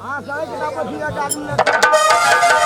अहाँ सही किताब पर एक आदमी।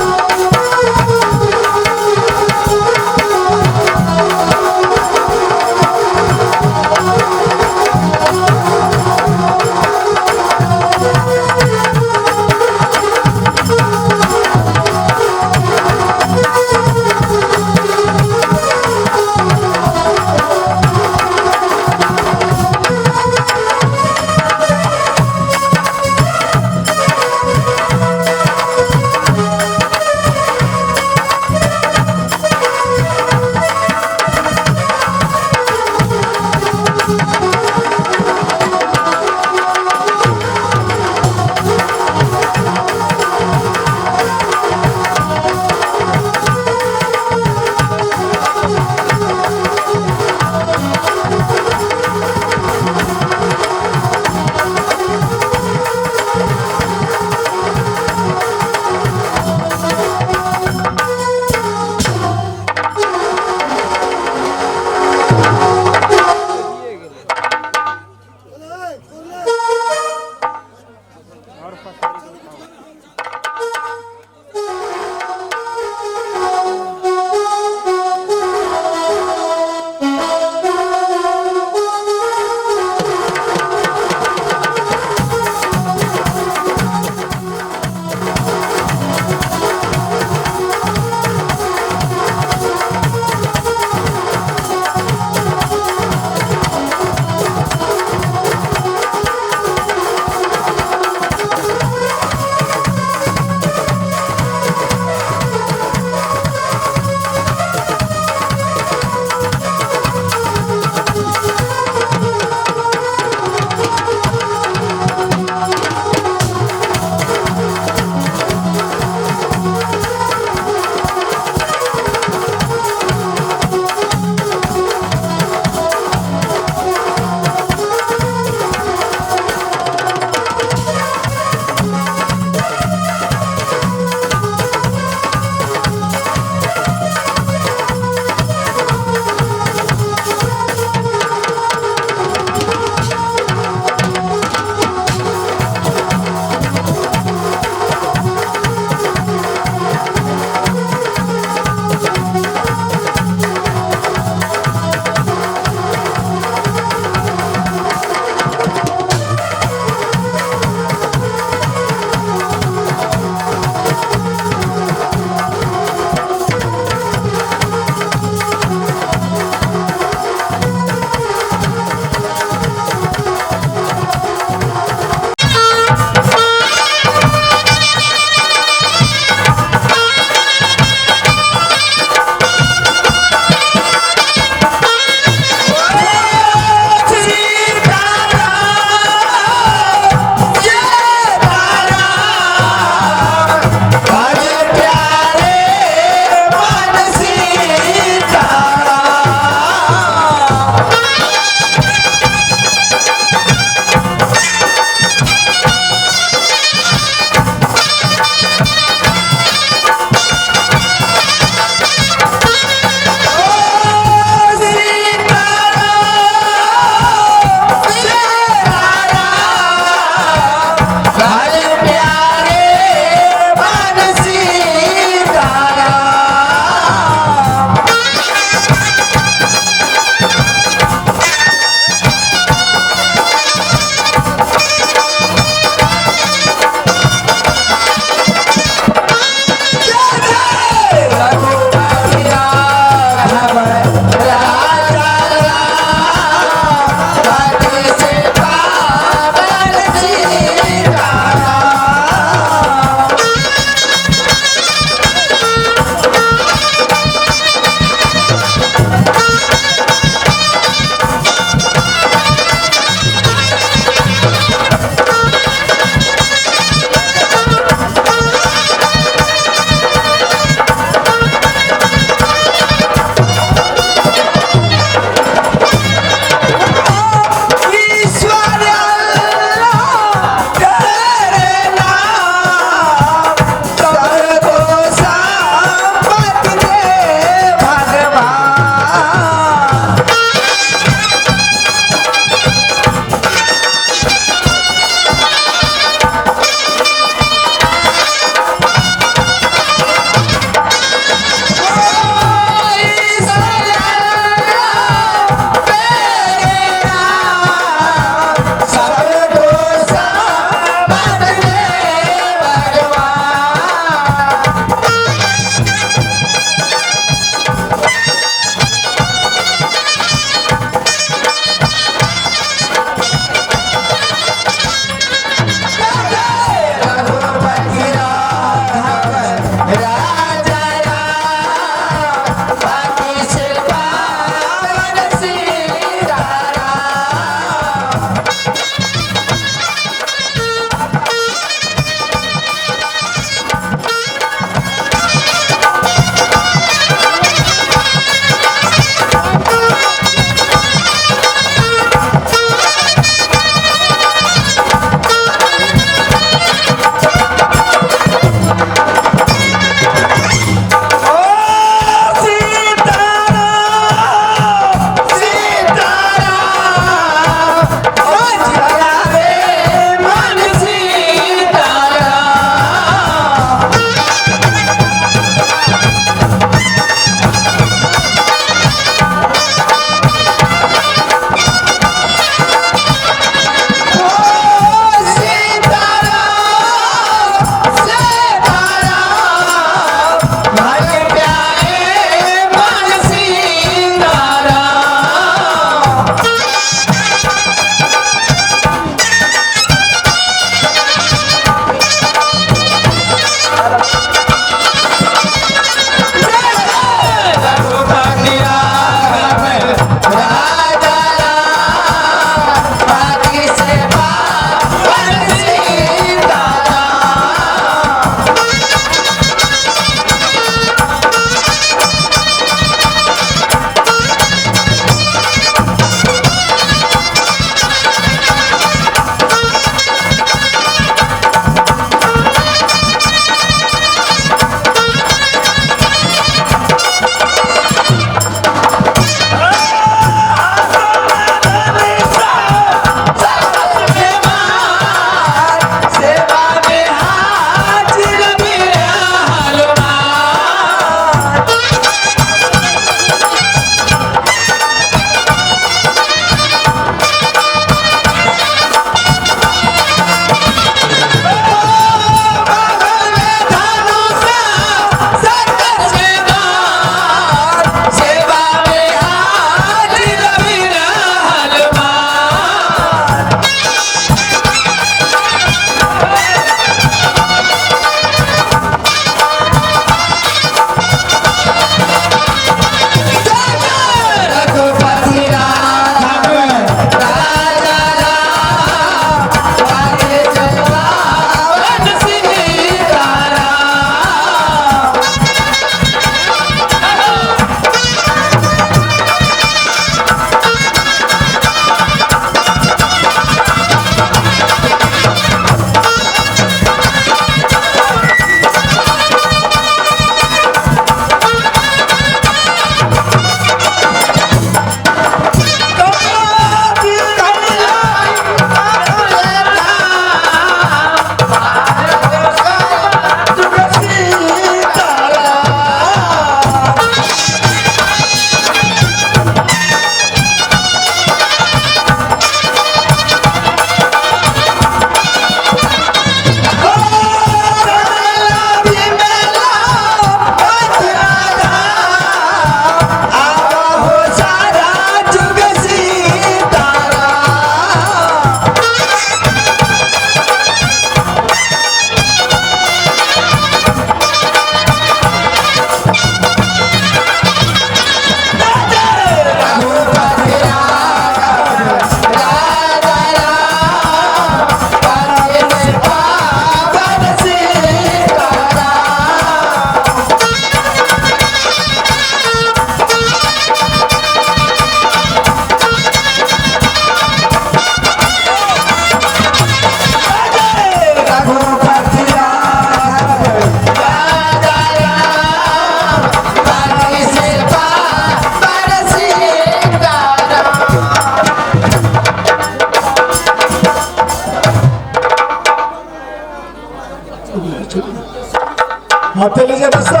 हाँ तो लीजिए दोस्तों,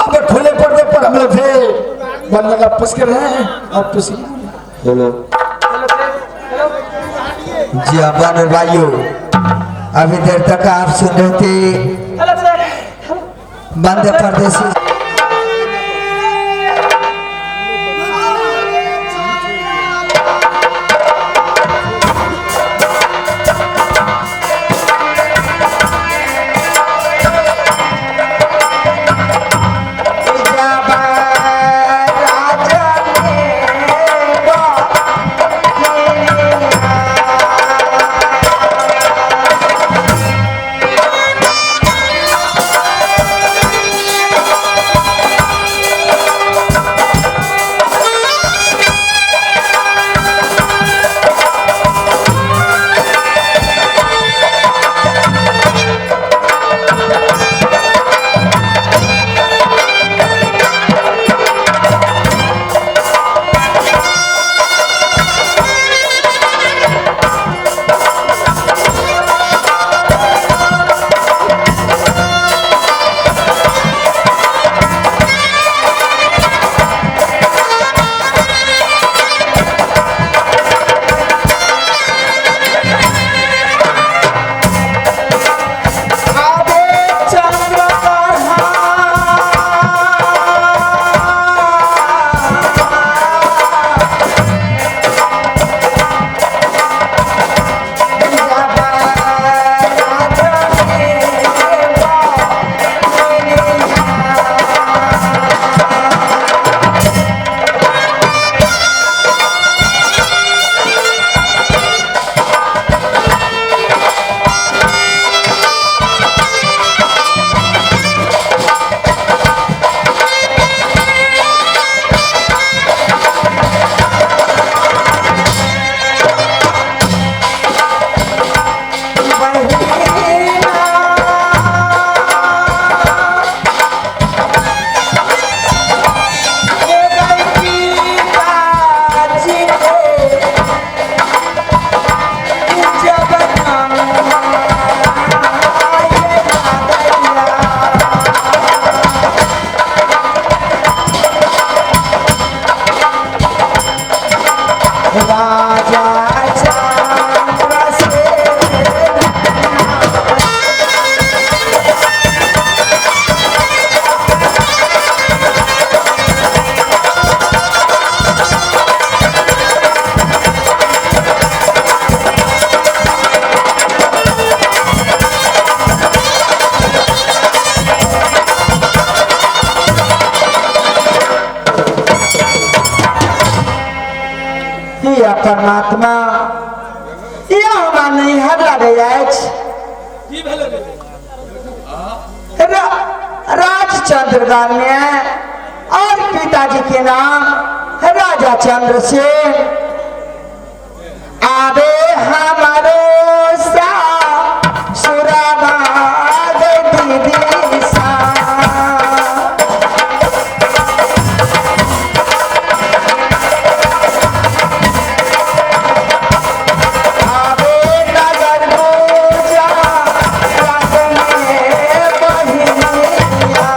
अब खुले पर्दे पर हम लोग थे, मन लगा पुष्कर रहे हैं और पुष्कर। हेलो जी अपन और भाइयों, अभी देर तक आप सुन रहे थे बंद परदेसी। परमात्मा यह हमरा नैहर लागै अछि। राजचंद्र गान्य और पिताजी के नाम राजा चंद्रसेन। आबे हमारो सा सुराबाद दीदी सा। आबे नगर पूजा रात में बहिनिया।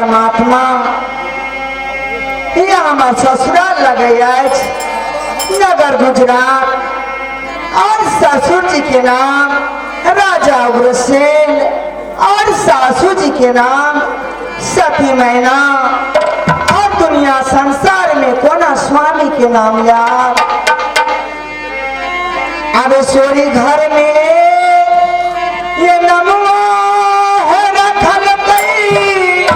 परमात्मा यह हमार ससुराल लगे अछि नगर गुजरात और ससुर जी के नाम राजा उग्रसेन और सासू जी के नाम सती मैना और दुनिया संसार में कोना स्वामी के नाम यार। अब सोरी घर में ये नमो रखल कई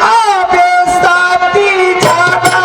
आबे साथी जावा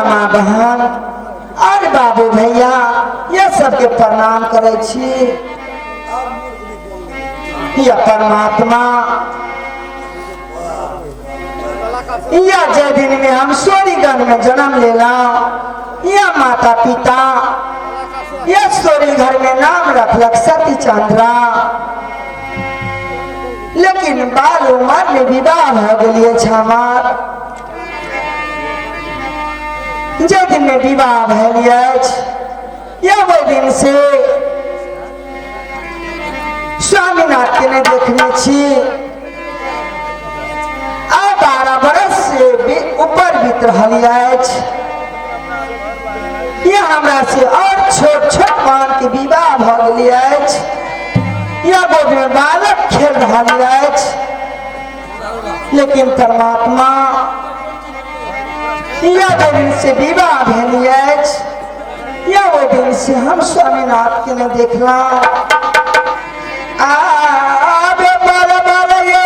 माँ बहन और बाबू भैया ये सबके प्रणाम करे छी। या परमात्मा या जे दिन में हम सोरीगंज में जन्म लेला या माता पिता या सोरी घर में नाम रखलक सती चंद्रा, लेकिन बाल उम्र में विवाह भ गेलिए हमार। जे दिन में विवाह भेल अछि या ओहि दिन से स्वामीनाथ के नहीं देखने छी। आ 12 बरस से ऊपर बीत रहल अछि। यह हमरा से और छोट छोट मान के विवाह भ गेल अछि। यह गोद में बालक खेल रहल अछि, लेकिन परमात्मा यह दिन से विवाह भेल अछि या ओहि दिन से हम स्वामीनाथ के नहीं देखला। आबे बार बार ये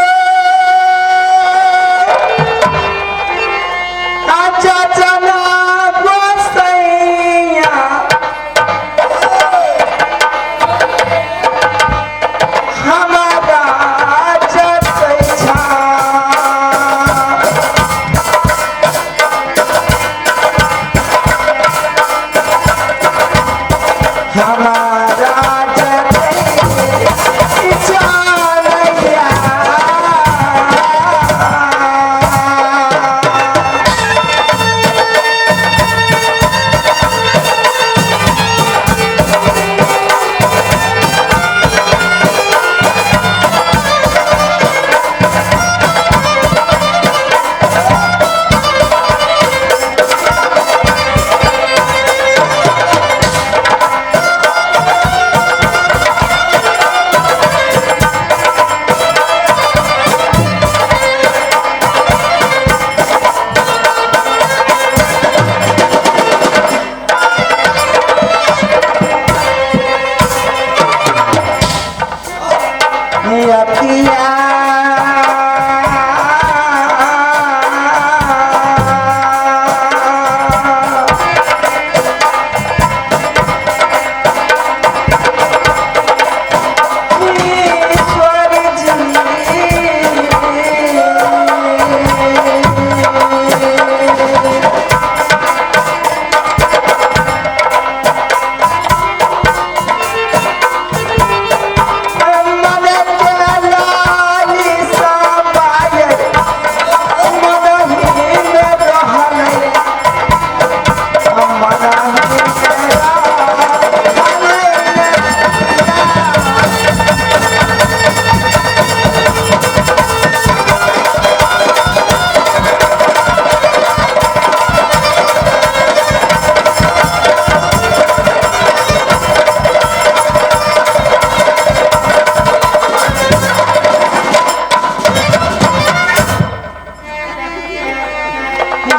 आचा चना गोसैया हमारा चैछा। हमारा अखिया। ईश्वर जी। मन के लाली समाये, मन ही में रहलै, मन ही में रहलै।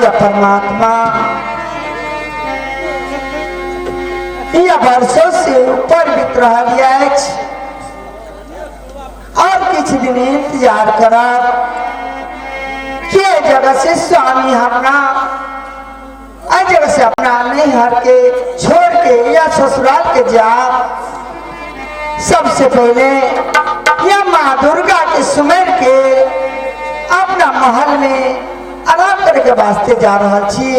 या परमात्मा, या वर्षों से ऊपर बीत रहल अछि और किछु दिन इंतजार करब के जगह से स्वामी हमरा एहि जगह से अपना नैहर के छोड़ के या ससुराल के जा। सबसे पहले या माँ दुर्गा के सुमेर के अपना महल में आराम करे के वास्ते जा रहा छी।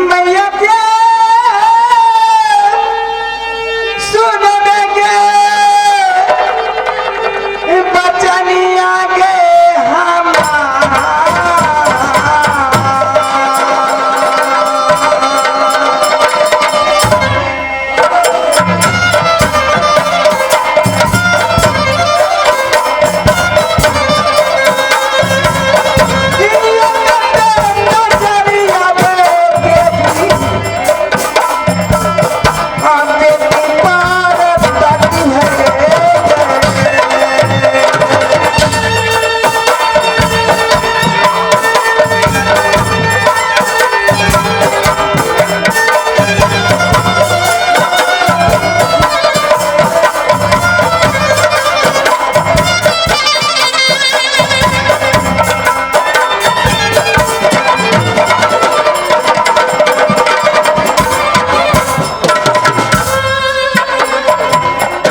मैया के सुनबे के बचनिया के हमार।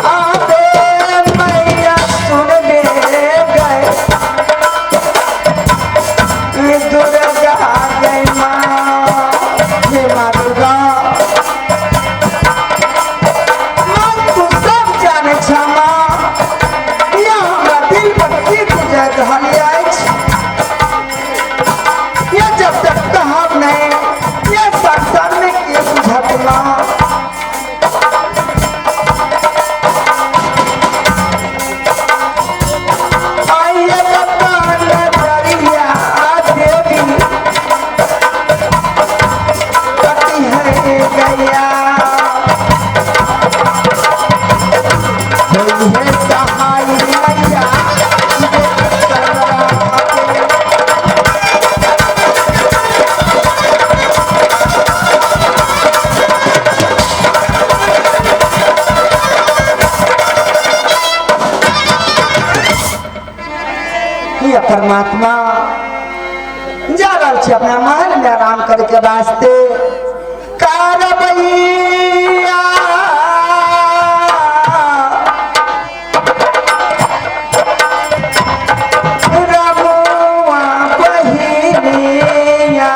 आबे मैया सुनबे गए दुर्गा गई माँ, हे माँ दुर्गा, माँ तू सब जाने क्षमा, या हमरा दिल पर की गुजर रहल अछि, या जब तक कहब नहीं या संसार में के बुझत माँ। आइए बतान दरिया देवी कटी है गैया, होई है सहाय मैया देवी। या परमात्मा, जा रहल छी अपना महल में आराम करे के वास्ते। कारबैया रमुआ बहिनिया,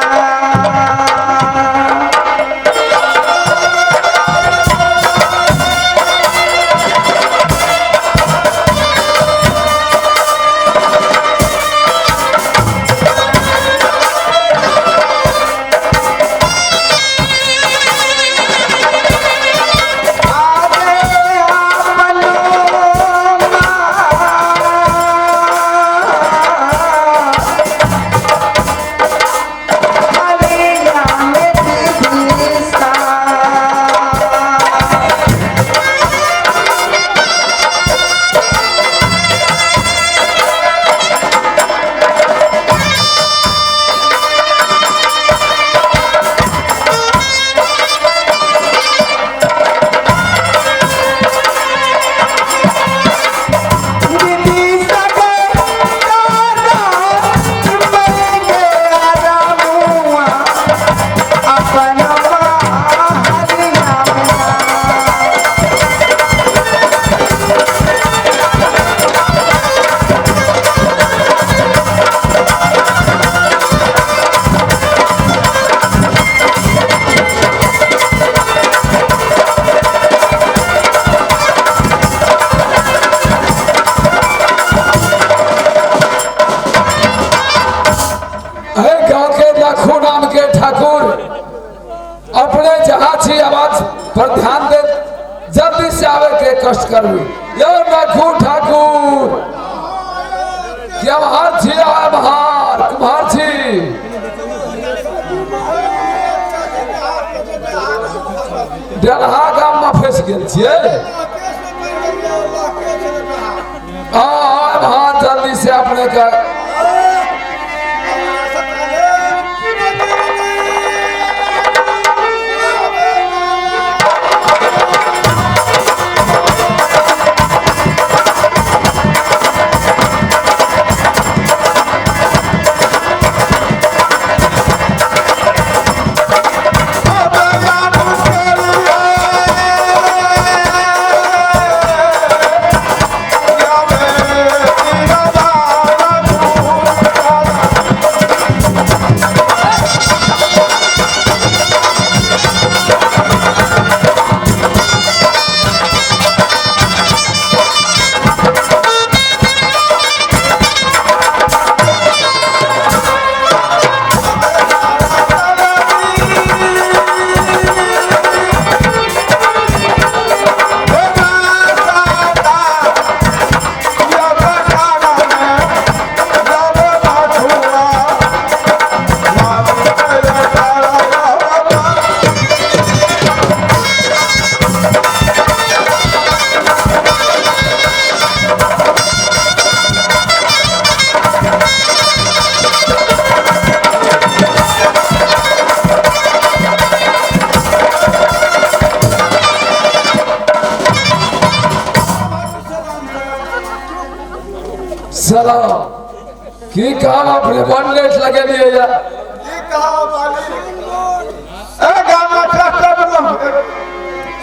आवाज पर ध्यान दे जल्दी से आवे के कष्ट करबे। यौ नखू ठाकुर केम्हर छी? एम्हर कुम्हर छी? डेलहा गाम में फंसि गेल छियै। हाँ जल्दी से अपने के सलाम की काम अपने वन लेट लगेलिए या की कहा बाली ए गाम में ट्रैक्टर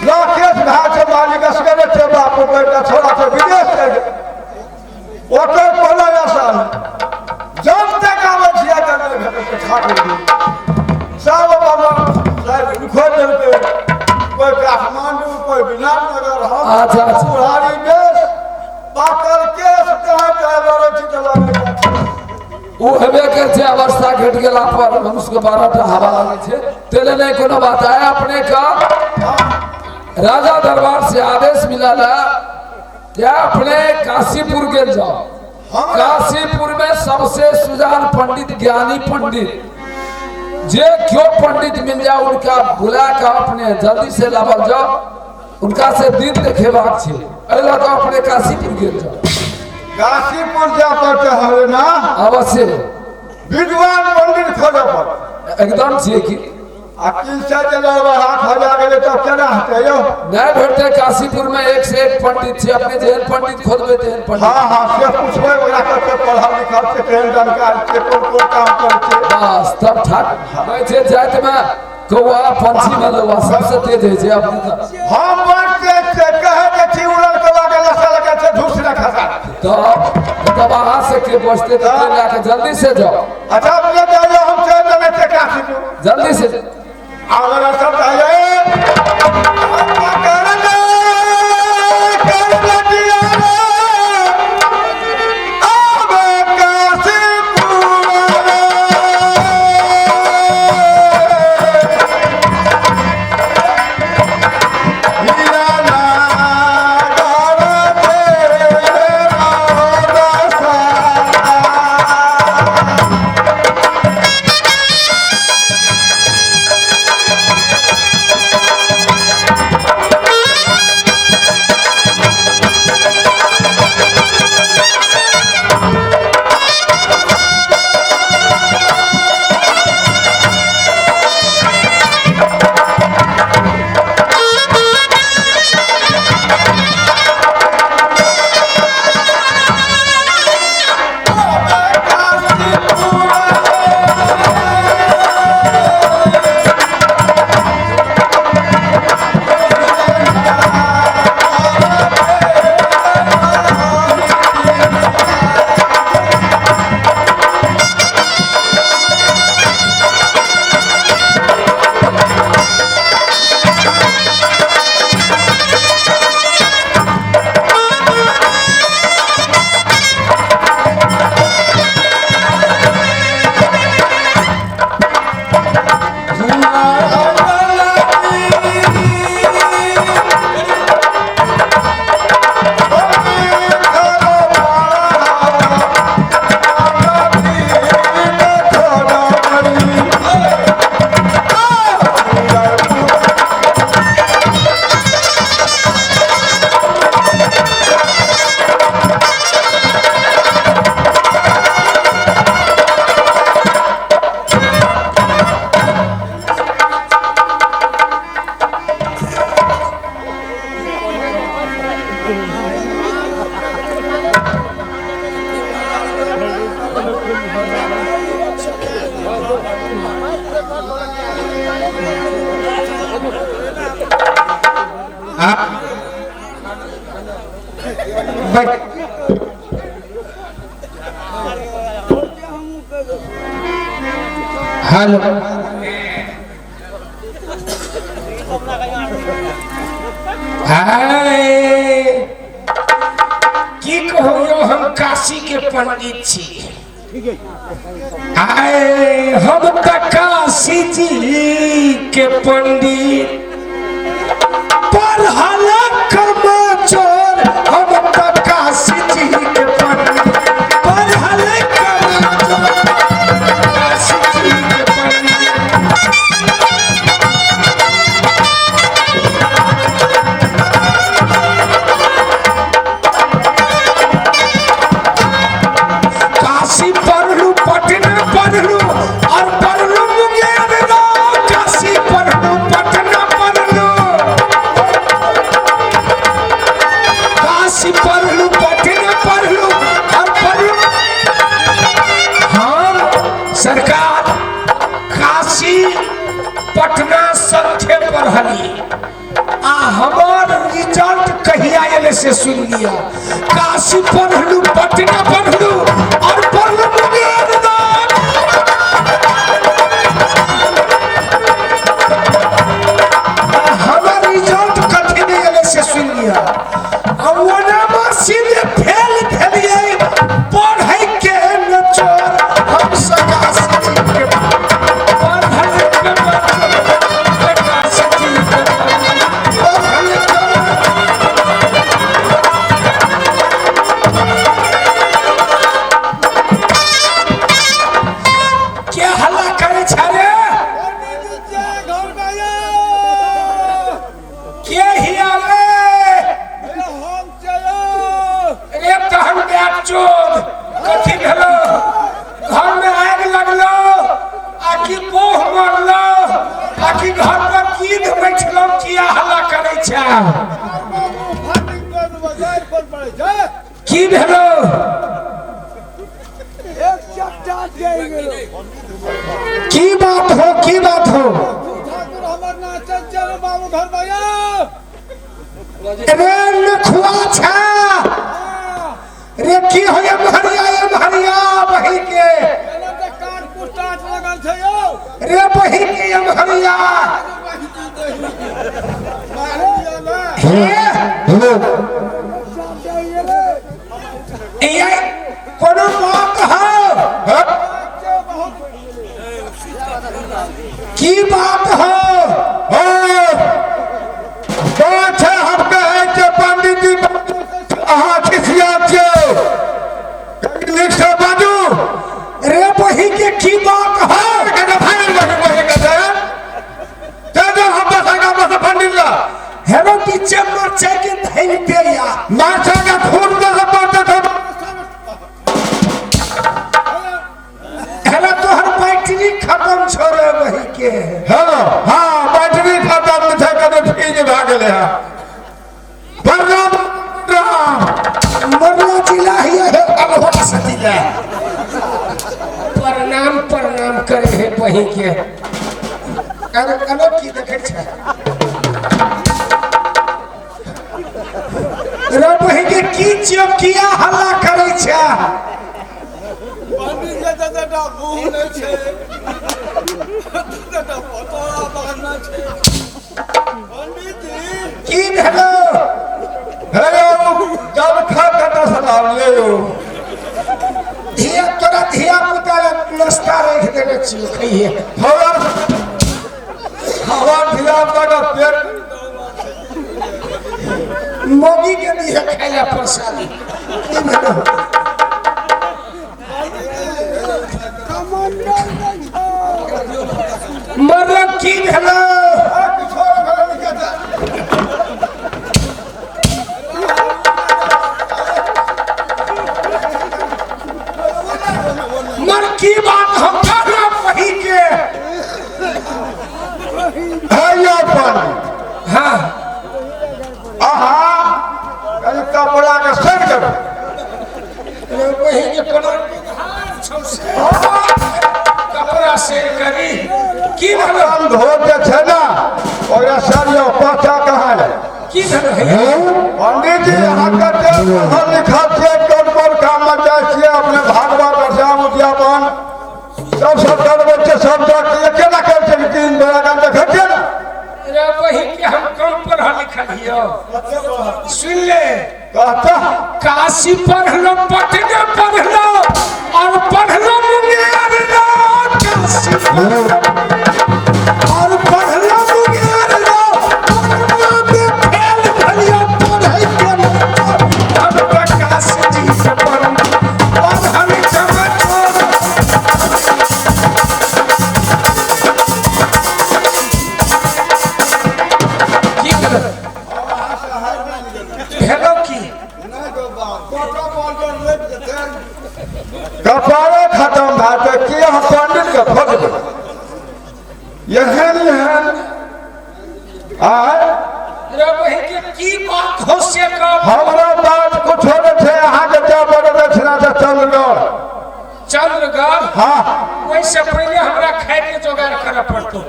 राकेश भाई छै मालिक असगरे छै बापू बेटा छोड़ा छै विदेश चलि गेल ओतऽ पलंग आसान जब तक आबै छियै तऽ नहि भेटै छै ठाकुर जी सब बाबा साहेब खोज देलकै कोइ काठमांडू कोई विराटनगर हम अच्छा, अच्छा। बुढ़ारी देश पाकल केस तहाँ तहाँ लड़ै छी तऽ लड़ै छी। ओ हेबे कर छै अवस्था घट गेला पर मनुष्य के 12 टा हवा लागै छै तेले नहीं कोनो बात आया। अपने का राजा दरबार से आदेश मिला ला क्या अपने काशीपुर गेल जाओ। काशीपुर में सबसे सुजान पंडित ज्ञानी पंडित जे क्यों पंडित मिल जाए उनका बुला के अपने जल्दी से लावल जाओ उनका से दिन देखेबाक छै। एहि लऽ कऽ अपने काशीपुर गेल जाओ। काशीपुर जाय पड़तै हरे ना अवश्य विद्वान पंडित खोजऽ पड़तै एकदम छियै कि आ की से जे 8,500 गेलै तब केना हेतै यौ? नहीं भेटतै काशीपुर में एक से एक पंडित छै। अपने जेहन पंडित खोजबै तेहन पंडित। हाँ हाँ से पूछबै ओकरा कते पढ़ल लिखल छै केहन जानकारी छै कोन कोन काम करै छै। बस तब ठाक कहै छै जाति में कौआ पंछी मलुआ सबसे तेज होइ छै अपने तऽ। हम बड़ तेज छै कहै जे छी उड़ल कौआ के लसा लगा छै धूस ने खसा तब अहाँ से के बचते तऽ तेल लए के जल्दी से जाओ। अच्छा अपने जाइए हम चलि देने छियै काशीपुर जल्दी से। आगर सब जाइए हेलो हाय, की कहू यौ, हम काशी के पंडित छी। आए हम त काशी जी के पंडित, पढ़ल कर्म चोर। हम त काशी जी के पंडित, पढ़ल कर्म चोर, काशी जी के पंडित। काशी पढ़लू, पटना पढ़लू और पढ़लू मुंगेर रो। काशी पढ़लू, पटना पढ़लू, काशी पढ़लू, पटना पढ़लू और पढ़लू। हम सरकार काशी पटना संख्या पढ़ली आ हमर रिजल्ट कहिया एले से सुन लिया। काशी पढ़लू, पटना पढ़लू और पढ़लू मुंगेर रो। हमर रिजल्ट कथी नहि एले से सुन लिया। आ ओनामा सीधे फेल भेलियै, पढ़ै के न चोर। हम सब काशी जी के पढ़ल के काशी जी के पढ़ल के। के हल्ला करै छै रे? के हिया रे? रे तहन बैठ चोद, कथी भेलो? घर में आगि लगलो आ कि बोह मरलो आ कि घर पर गिद्ध बैठलो? किया हल्ला करै छै? की भेलो? की बात हो, की बात हो? रे नखुआ छा रे, की हो ये महरिया, ये महरिया बही के रे, बही के ये महरिया हे। ये कोनो बात हो? की बात हो? बात है, हम कहै छियै पंडित जी, अहाँ खिसिया छियै, कनि नीकसँ बाजू। रे बही के, की बात हो? पंडित ला हेरो पीछे मरचाई के धैल पे या माछा के खून में से पड़ते थे। हेरो तोहर बैटरी खत्म छोड़े बही के। हेलो, हाँ, बैटरी खत्म छै, कनि फ्यूज भए गेलै हँ। प्रणाम राम। मरला जिला ही है अलवा सतिला। प्रणाम प्रणाम करे हे बही के। अरे कनो की देखै छै रे बही के? की छियो, किया हल्ला करै छै? पंडित के तऽ मुँह नहि छै, पतोरा बहना छै पंडित जी। की भेलो? हेलो, जब खा कतऽ से लावले यौ? धिया तोरा धिया पुता ला नाश्ता राखि देने छियो, खइहे। थोड़ा हवा धिया पुता के पेट मौगी के दिहे खाइ ला प्रसादी। की भेलो? मरल, की भेलो? मर, की बात हम कहना वही के? है यौ पंडित। हाँ। अहाँ कनि कपड़ा के सर करू। रे वही के, कोनो बुखार छौ से कपड़ा से करी? की भेलो? अपन धोत जे छै ने, ओकरा सरियौ। पाछा कहाँ है? की भेल है? पंडित जी अहाँ कते पढ़ल लिखल छियै, कोन कोन काम मे जाइ छियै, अपने भागवत अष्टयाम उद्यापन सब सब करबै छियै, सब तऽ केना करै छियै? तीन बेरा काम देखै छियै ने। रे वही के हम कम पढ़ल लिखल हियो, सुन ले। कहता काशी पढ़लो, पटना पढ़लो और पढ़लो मुंगेर रो। काशी पढ़लो और पढ़लो मुंगेर रो, पटना में फेल भेलियो पढ़ै के हम प्रकाश जी के पढ़ल चमचोर। की भेलो? भेलो की? कपारे खत्म भए जेतै। की अहाँ पंडित के खोजबै एहन एहन आय? रे वही के की बात हो से कह। हमरा बात कुछो नहि छै, अहाँके जाय पड़त दक्षिणा से चंद्रगढ़। चंद्रगढ़? हाँ। ओहिसे पहिले हमरा खाय के जोगाड़ करऽ पड़तो।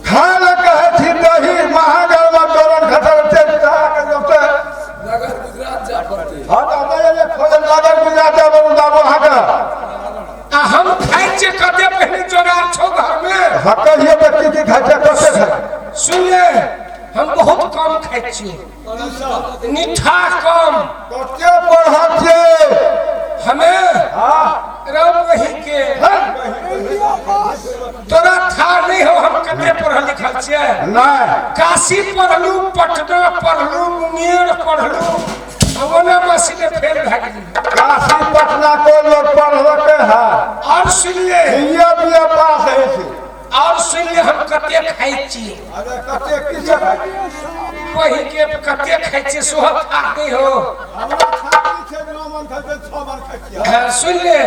खाय लए कहै छी दही महागढ़ मे तोरण खसल छै, अहाँके जते नगर गुजरात जा पड़तै। हाँ तऽ हमरा जे खोजल नगर गुजरात जाय पड़त बाबू अहाँके। आ हम खाइ छियै कते पहिने जोगाड़ छौ घर में? हाँ कहियो तऽ की की खाइ छियै, कते खाइ? सुन ले, हम बहुत कम खाइ छियै, मीठा कम। कते पढ़ल छियै? हमें हाँ। रब वही के तोरा था नहीं हो हम कते पढ़ल लिखल छियै। नहि। काशी पढ़लू, पटना पढ़लू, मुंगेर पढ़लू, ओना मशीने फेल भए गेली। काशी पटना को लोग पढ़लकै है। और सुन ले, बीए बीए पास होइ छै। और सुन ले, हम कते खाइ छियै। अरे कते की सब खाइ छियै? वही के कते खाइ छियै सोह था नहीं हो। हमरा छाती छै, 9 मन खाइ छै, 6 मन खाइ छियै। हाँ, सुन ले,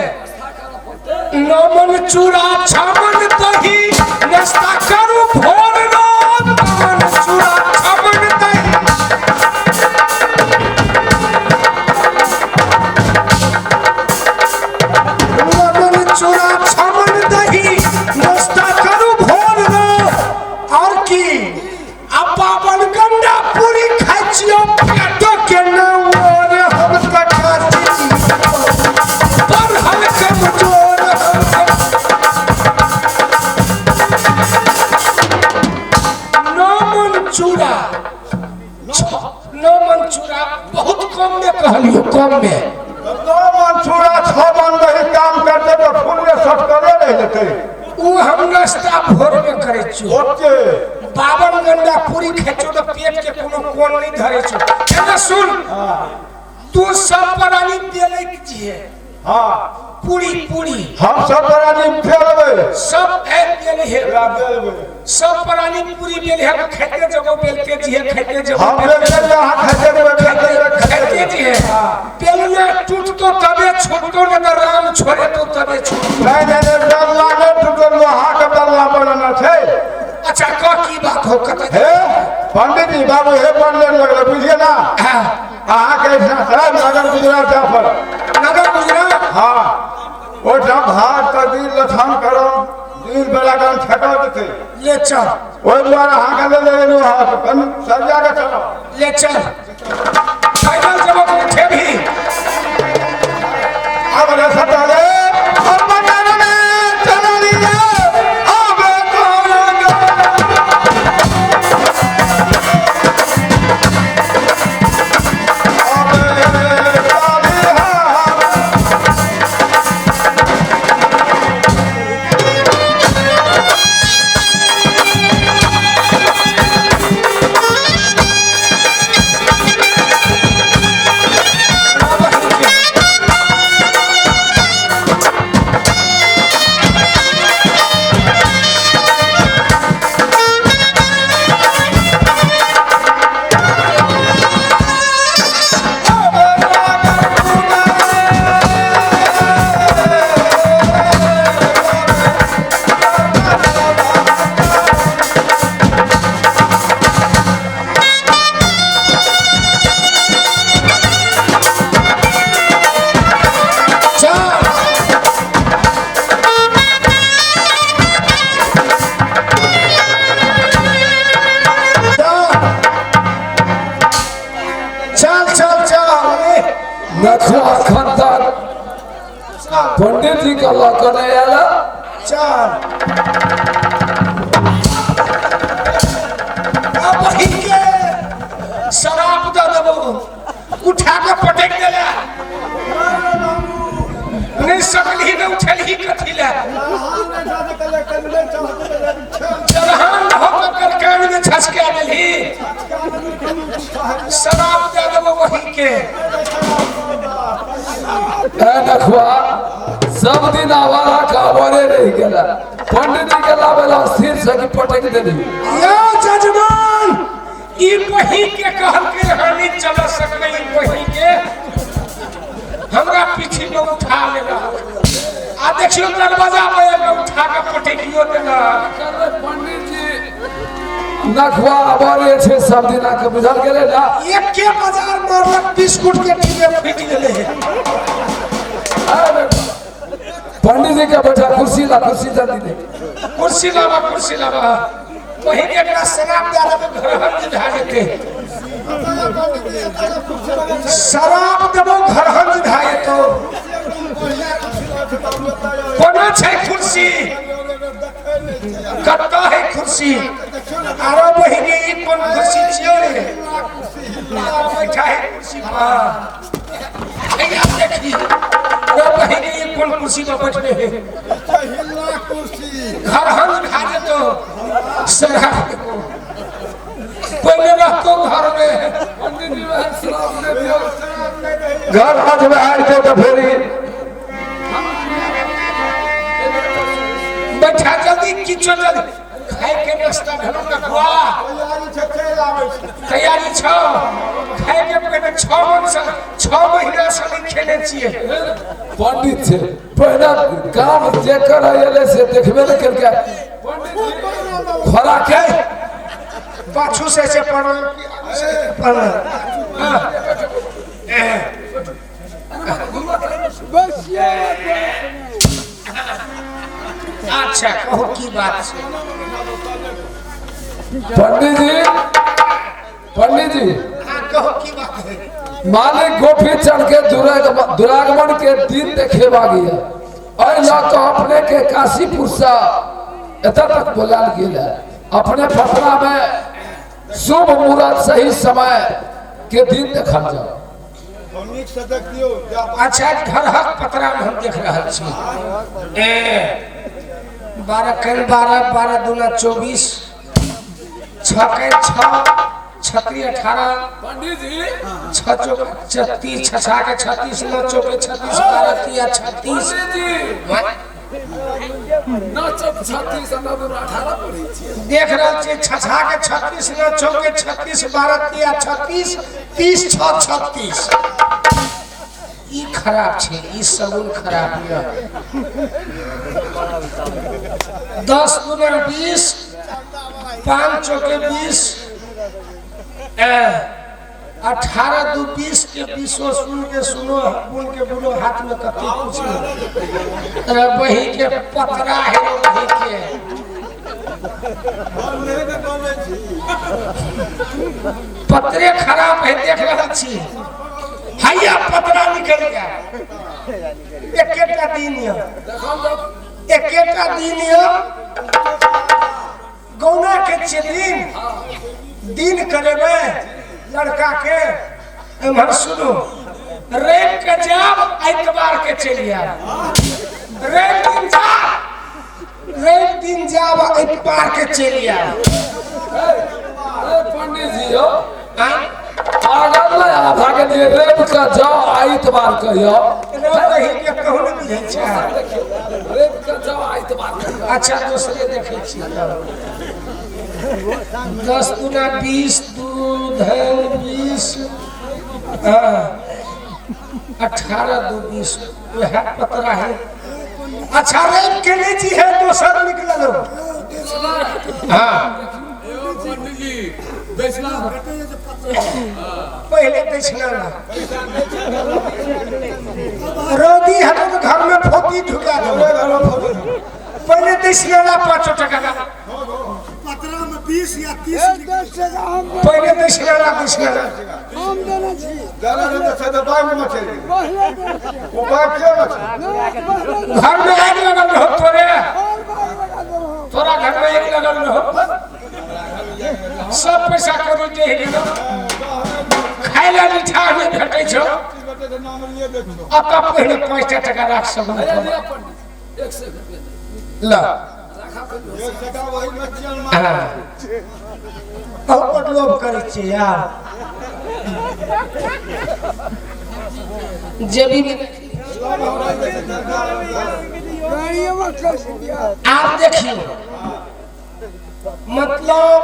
9 मन चूड़ा 6 मन दही, नाश्ता करू भोर रात, 9 मन चूड़ा 6 मन दही। नौ मन चूड़ा 6 मन दही, नाश्ता करू भोर रात। और की आ 52 गंडा पूरी खाइ छियौ, पेटो के नौर। हम तऽ काशी पढ़ल कमजोर। हम 9 मन चूड़ा 9 मन चूड़ा बहुत कम में कहलियो, कम में। 9 मन चूड़ा 6 मन दही काम करते तऽ फूल सटकले रहि जेतै। उ हम नाश्ता भोर में करै छियो। ओते 52 गंडा पूरी खाइ छियो तऽ पेट के कोनो कोन नहीं धरै छौ। एने सुन, तू सब प्राणी बेलैत छियै। हाँ। पूरी पूरी हम सब प्राणी बेलबै। सब आबि गेल हे। बेलबै। सब प्राणी पूरी बेल है, खाइते जगो बेलते जिहे, खाइते जगो हम बेलते बेलबै, अहाँ खाइते जेबै, बेलते जेबै, खाइते खाइते जेबै। जिहे। बेलना टूटतो तबे छूटतो, नहीं तऽ राम छोड़े तो तबे छूटतो। नहि नहि नहि, बेलना नहि टूटल, लोहा के बेलना बनल छै। अच्छा कह, की बात हो, कतऽ? हे पंडित जी बाबू, हे पंडित लगल बुझिए ना। हाँ। अहाँके एहिठाम से नगर गुजरात जाय पड़त। नगर गुजरात? हाँ, ओहिठाम भात तबीर लछन करम दिन बेला काम ठेका देतै। ले चल। ओहि दुआरे अहाँके ले लेलहुँ हँ, कनि सरिया के चलब। ले चल, पैदल जब उठे भी। अब रे सटाले अब मटर में चललिए अब कौन अब काली। नखवा अखन तक पंडित जी के लऽ कऽ नहि आयल। चार अब वही के शराब दऽ देबो, उठा के पटक देले नहीं सकलही, नहीं उठेलही कथी ले। चरहान हो कर कान में छसका देलही, शराब दे देबो वही के। ए नखवा, सब दिन आवारा का आवारे रह गेला, पंडित जी के लावेला स्थिर से कि पटक देली। यो जजमान, ई बही के कहल के हानि चल सकले, ई बही के हमरा पीछे में उठा लेला आ देखियो दरवाजा पे एगो उठा के पटकियो देला। पंडित जी, नखवा आवारे छे सब दिन आके, बुझल गेलै ना? एके बाजार मारलक, बिस्कुट के डिब्बे फूटि गेलै। अरे पंडित जी के बैठा, कुर्सी ला, कुर्सी जल्दी दे। कुर्सी लावा, कुर्सी लावा। वही के एकरा शराब दे देबै, घर हंज भए जेतै। शराब देबो, घर हंज भए जेतौ। कोना छै कुर्सी? कतऽ है कुर्सी? आरो बहिनी, ई कोन कुर्सी छियौ रे? बैठा है कुर्सी पर। हैया देखी रे बहिनी, ई कोन कुर्सी पर बैठले है? घर हंज भए जेतौ शराब देबो, पहिले रहतो घर में। पंडित जी, वएह शराब दे दियौ। घर हाथ में आयल छै तऽ फेर बैठा जल्दी, किछो जल्दी। खाय के नाश्ता भेलो नखवा? तैयारी छौ खाय के? पहिने 6 मन से 6 महीना से नहीं खेले छियै। पंडित छै, पहिने काम जे करे एलै से देखबे नहि केलकै। पंडित जी, खोराक है? पाछू से प्रणाम कि आगू से प्रणाम? हाँ। ए, अच्छा कहू, की बात छै? पंडित जी, पंडित जी। हाँ, कहो, की बात है? मालिक गोपी चंद के दुरागमन के दिन देखेबा गया, एहि लऽ कऽ अपने के काशीपुर से एतऽ तक बोलायल गेल है। अपने पटना में शुभ मुहूर्त, सही समय के दिन देखल जाओ। अच्छा, घर हक पतरा में हम देख रहल छी। ए 12 कल 12, 12 दूना 24, 6 के 6, छत्री 18। पंडित जी। 6 चौके 36, 6 छा के 36, 9 चौके 36, 12 तिया 36। पंडित जी, नौ चौक 36, 9 दूना 18 पढ़ै छियै। देख रहल छियै, 6 छा के 36, 9 चौके 36, 12 तिया 36, 30, 6, 36। ई खराब छै, ई सगुन खराब यऽ। 10 दूना 20, 5 चौके 20, 18 दू 20 के बीसो सुन के सुनो, बुन के बुनो, हाथ में कते कुछ नहीं। अरे बही के पतरा है बही के पतरे खराब है, देख रहल छी। हैया पतरा निकल गया। एकेटा दिन यऽ, एकेटा दिन यऽ, गौना के छियै दिन, दिन करेबै लड़का के। एम्हर सुनू, रवि के जाब, एतवार के चलि आयब। रवि दिन जाब, रवि दिन जाब, एतवार के चलि आयब। ए पंडित जी यौ। आँय? पागल नहि आधा के लिए, रवि के जाओ, आइतवार के यौ। रवि के कहू नहि बुझै छै। रवि के जाओ, आइतवार के यौ। अच्छा, दोसरे देखै छी। 10 दूना 20, दू धन 20, हाँ, 18 दू 20, वएह पतरा है। अच्छा, रवि के नहीं जी है, दोसर निकलल हो। हाँ। पंडित जी, दक्षिणा। पहले दक्षिणा ला। रौदी हटो तो घर में फोती ढुका दो। पहले दक्षिणा ला, पाँचों टका ला। पतरा में 20 या 30। पहले दक्षिणा ला, दक्षिणा ला। दादा ने तऽ छै बाग में चलि गेलै। ओ बाग के में छै? घर में आगि लगल रहो तोरे, तोरा घर में आगि लगल रहो, सब पैसा कौड़ी दे गेलो, खाय ला मीठा नहि भेटै छौ। अतऽ पहिले 5 टा टका राख सब ल। हाँ। बहुत लोभ करै छियै यार। जेबी में आप देखियो, मतलब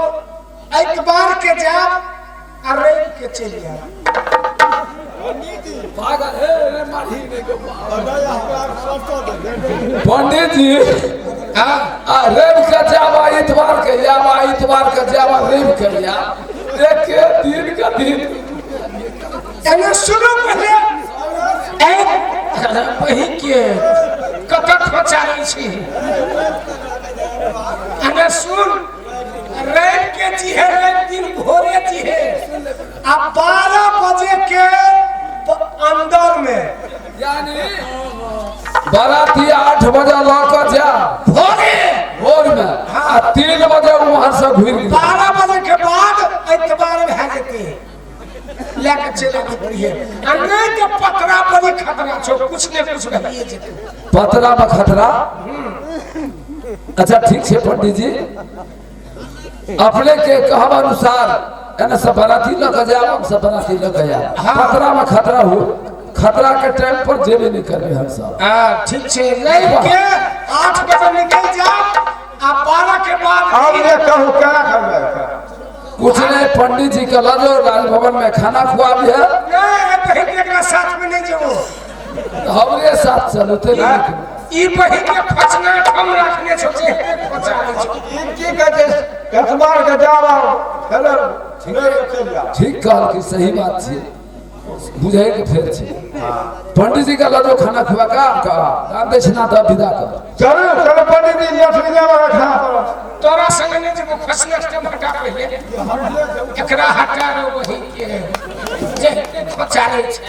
एतबार के जाब आ रवि के चलि आयब। पागल हे रे मारही नहीं को। पंडित जी आ रवि के जावा इतवार के जावा, इतवार के जावा रवि के जा, एक दिन का दिन। एने सुनू पहिले, वही के कतऽ खोचारै छी। एने सुन, रवि के जी है, रवि दिन भोरे जी है आ 12 बजे के अंदर में, यानी बाराती 8 बजे लऽ कऽ जा भोरे भोर में आ 3 बजे वहां से घुरि गेल। 12 बजे के बाद एतबार भए जेतै, लए के चलि जेतै। आ नहि तऽ पतरा बड़ी खतरा छौ, कुछ ने कुछ भइए जेतै। पतरा में खतरा? अच्छा ठीक छै पंडित जी, अपने के कहब अनुसार एने सब बराती लऽ कऽ जायब, हम सब बराती लऽ कऽ जायब। पतरा में खतरा हो, खतरा के टाइम पर जेबे नहीं करबे हम सब। हाँ ठीक छै, रवि के 8 बजे निकल जाब आ 12 के बाद। आब जे कहू केना करबै? कुछ नहीं, पंडित जी के लऽ जाओ राजभवन में खाना खुआ दिहे। नहीं बहिन के एकरा साथ में नहीं जेबो, हमरे साथ चलो। ते ई बहिन के फचना कम रखने छौ जे खोचारै छौ। ई की कहै छै, एतबार के जाब फेर चलि जाब। ठीक कहल कि सही बात छै, बुझे के फेर छै। पंडित जी के लऽ जाओ खाना खुआ का दान दक्षिणा दऽ विदा कर। चलू चलू पंडित जी, लक्ष्मी जाब खाना पर। तोरा संग नहीं जेबो, फचना के हटा पहिले, एकरा हटा रो बहिन के जे खोचारै छै।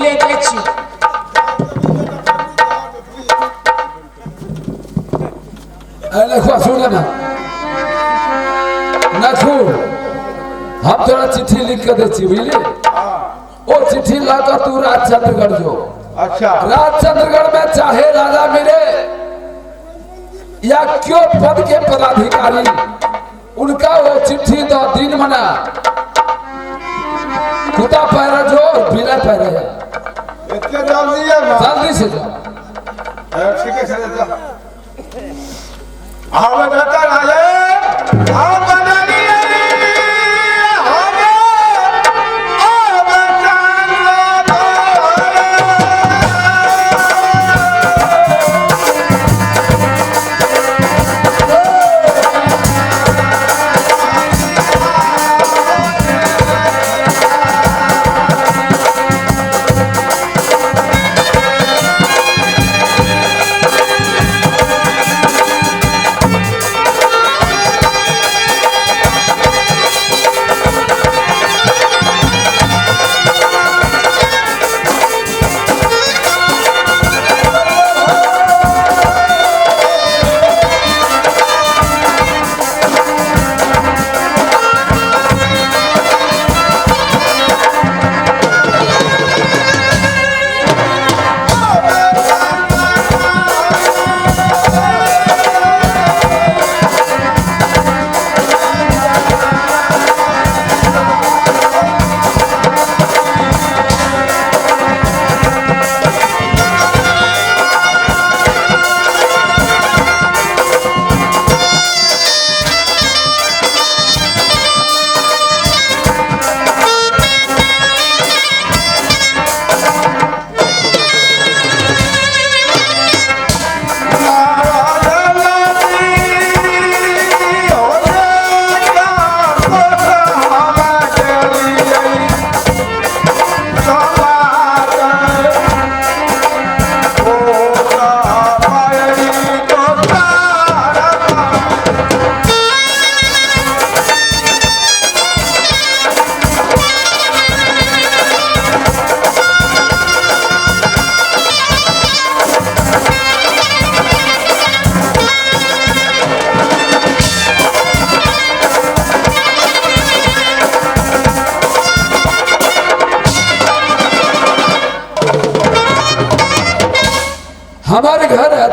ले जाइ छी। देखो सुन ना नखू, हम तोरा चिट्ठी लिख के दै छी बुझली, ओ चिट्ठी ला कऽ तू राजचंद्रगढ़ जो। अच्छा। राजचंद्रगढ़ में चाहे राजा मिले या क्यों पद के पदाधिकारी, उनका वो चिट्ठी दो दिन मना कुत्ता पैरा जो बिना पैरा है। इतने जल्दी है ना? जल्दी से जाओ। ठीक है सर, जाओ। हम बेटा राजे, हम बनानी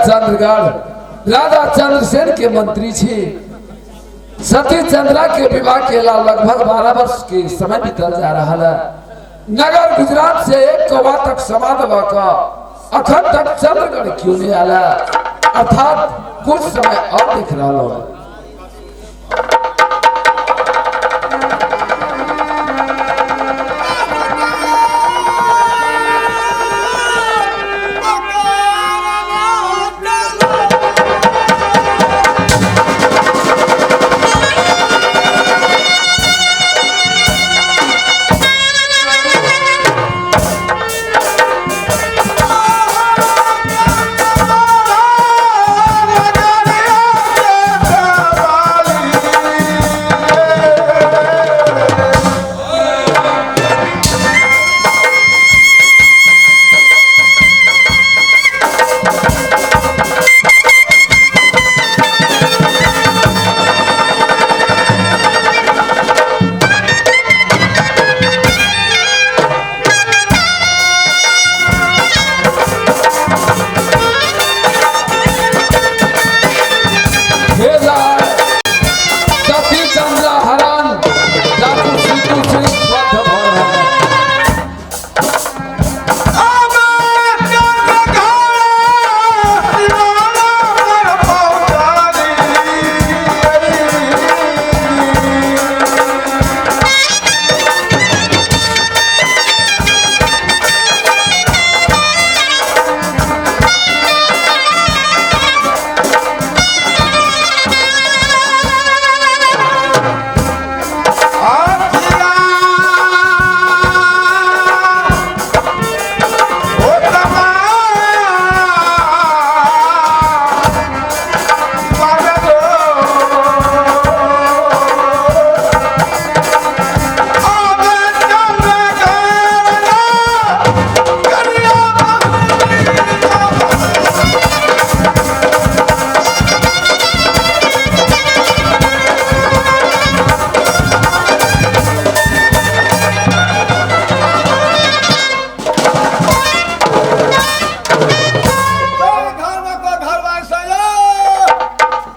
चंद्रगढ़ राजा चंद्रसेन के मंत्री छी। सती चंद्रा के विवाह के ला लगभग 12 वर्ष के समय बीतल जा रहा है। नगर गुजरात से एक कौवा तक समाध का अखन तक चंद्रगढ़ क्यों नहीं आया, अर्थात कुछ समय और दिख रहा है।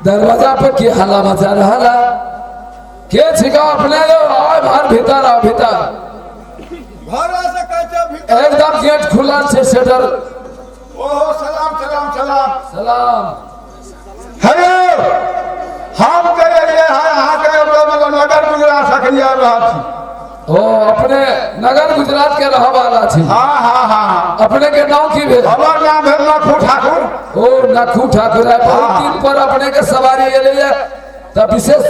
दरवाजा पर के हल्ला मचा रहा के छिका अपने लो आए बाहर भीतर आओ भीतर। एकदम गेट खुला से शटर। ओहो सलाम सलाम सलाम सलाम। हेलो हम कहे ये है अहाँ के नगर गुजरात सकलिया रहल छी। ओ अपने नगर गुजरात के रह वाला छी। हाँ हाँ हाँ। अपने के नाम की भेल? हमर नाम भेल नखू ठाकुर। ओ नखू ठाकुर है। बहुत दिन पर अपने के सवारी एलै है तब विशेष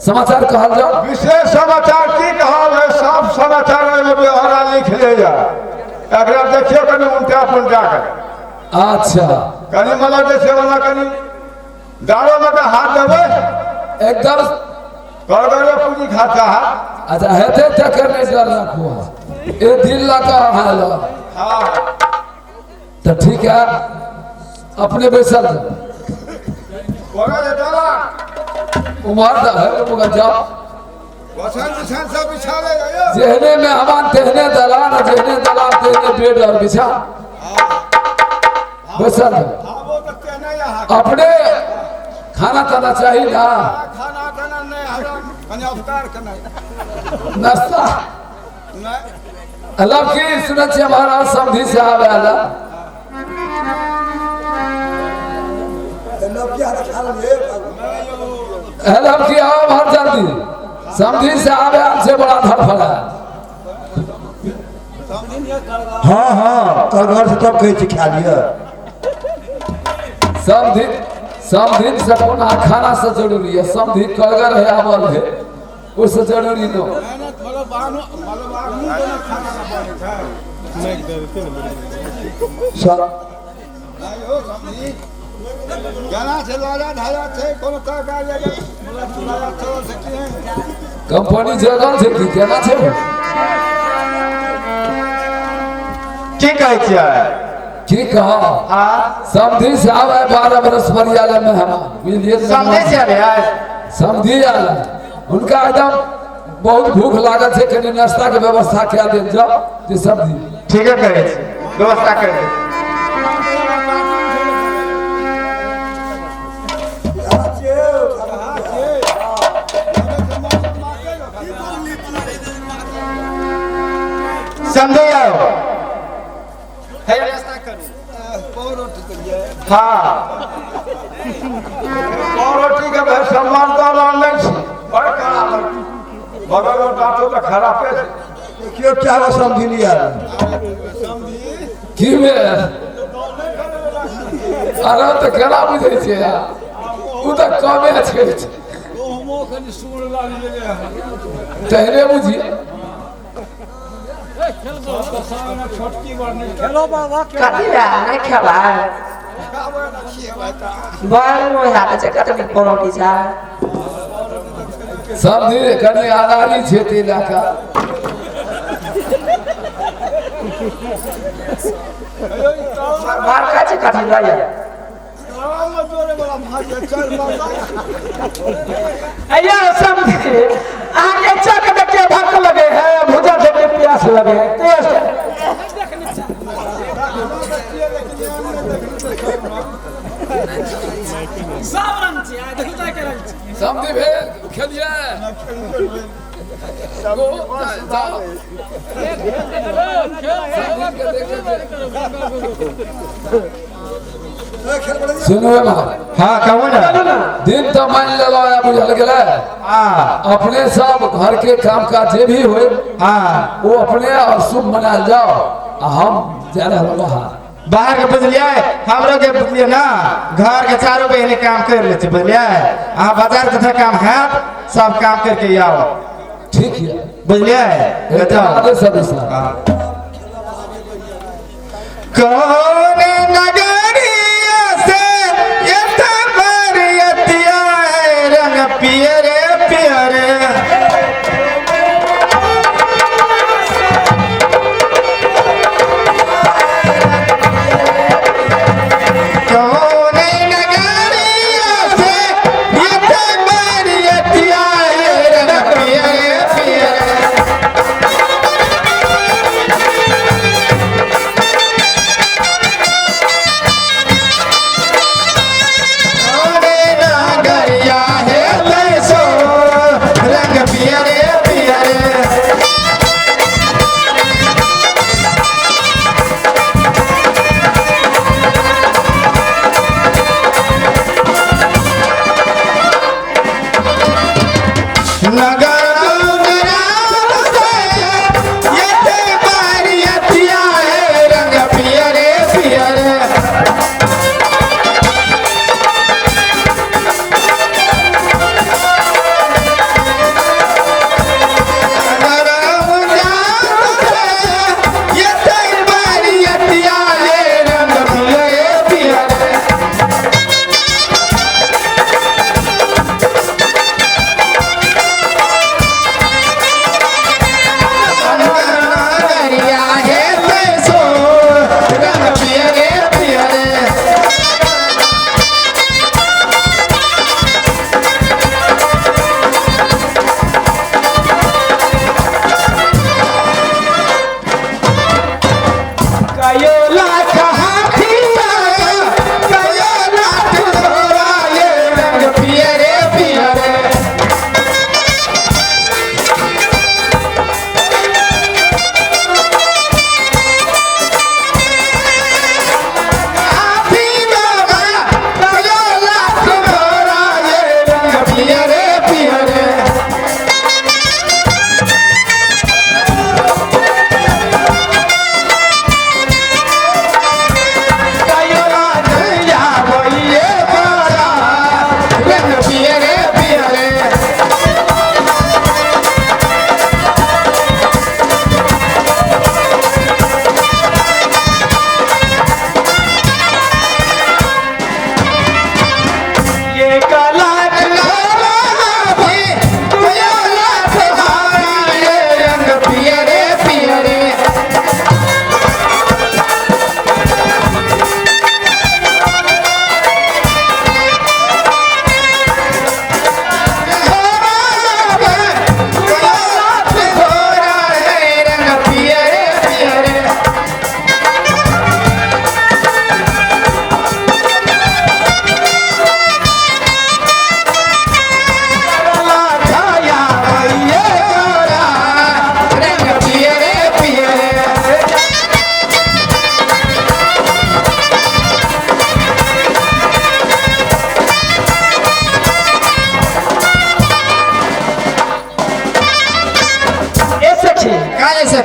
समाचार कहल जाओ। विशेष समाचार की कहल है, सब समाचार एहिमे बेहरा लिख ले जा। एकरा देखियो कनि उल्टा पुल्टा के। अच्छा कनि मतलब जे छै ओना कनि दारो में के हाथ देबै एकदम करगरे पूंजी खाता है। अच्छा हेते तकर नहीं डर रखो ए दिल लगा हाल। हाँ तो ठीक है अपने बैसल उमर है मुगा जाओ जेहने में हमान तेहने दलान जेहने दलान तेहने बेड और बिछा बैसल अपने खाना ताना चाहिए ना। खाना ताना नहीं अवतार के नाश्ता अल्लाह की सुनत छे हमारा समझी से आवे अल्लाह अल्लाह की आओ बाहर जल्दी समझी से आवे से बड़ा धड़फड़ा। हाँ हाँ तो घर से तब कहे छी खा लिया। समझी समझी से कोना खाना से जरूरी है। समझी कलगर है आवल है उससे जरूरी नो। कंपनी जगह छै की केना छै की कहै छियै की कहा? हाँ समधी से आवे 12 बरस परियाले में हम बुझलिए। समझे से आवे समधी आले उनका एकदम बहुत भूख लागल छै, कनि नाश्ता के व्यवस्था कए देल जाओ जे समधी ठीक है करै छी व्यवस्था कर दे। सब तऽ खरापे छै। देखियौ चारा समझी लिया। की भेल? अरे तऽ केना बुझै छियै यार? ओ तऽ कमे छै। तहने बुझिए। कथी लए नहि खेबै? बड़ मोन लागै छै, कते नीक परोटी छै। समझी कनि अनाड़ी छै ताहि लए कऽ। मार खाइ छै कथी लए? अय्या समझी, अहाँके चक देखिए भक लगे है, भुजा देखिए प्यास लगे है। टेस्ट समझी भेल खेलिए। जाओ। सुनू हाँ कहू ना। दिन तो मान लेलो है, बुझल गेलै? हाँ। अपने सब घर के काम काज जे भी होए हाँ वो अपने और शुभ मनाल जाओ, आ हम जा रहल बाहर। बाहर के बुझलियै, हमरो के बुझलियै ना, घर के चारों बहने काम कर ले छी बुझलियै। अहाँ बाजार के काम हैत, सब काम करके आओ। ठीक है बुझलियै। एकदम आदेश आदेश। कौन नगरिया से ये बरियतिया है रंग पियरे पियरे। कौन नगरिया से ये बरियतिया है रंग पियरे पियरे। कौन नगरिया है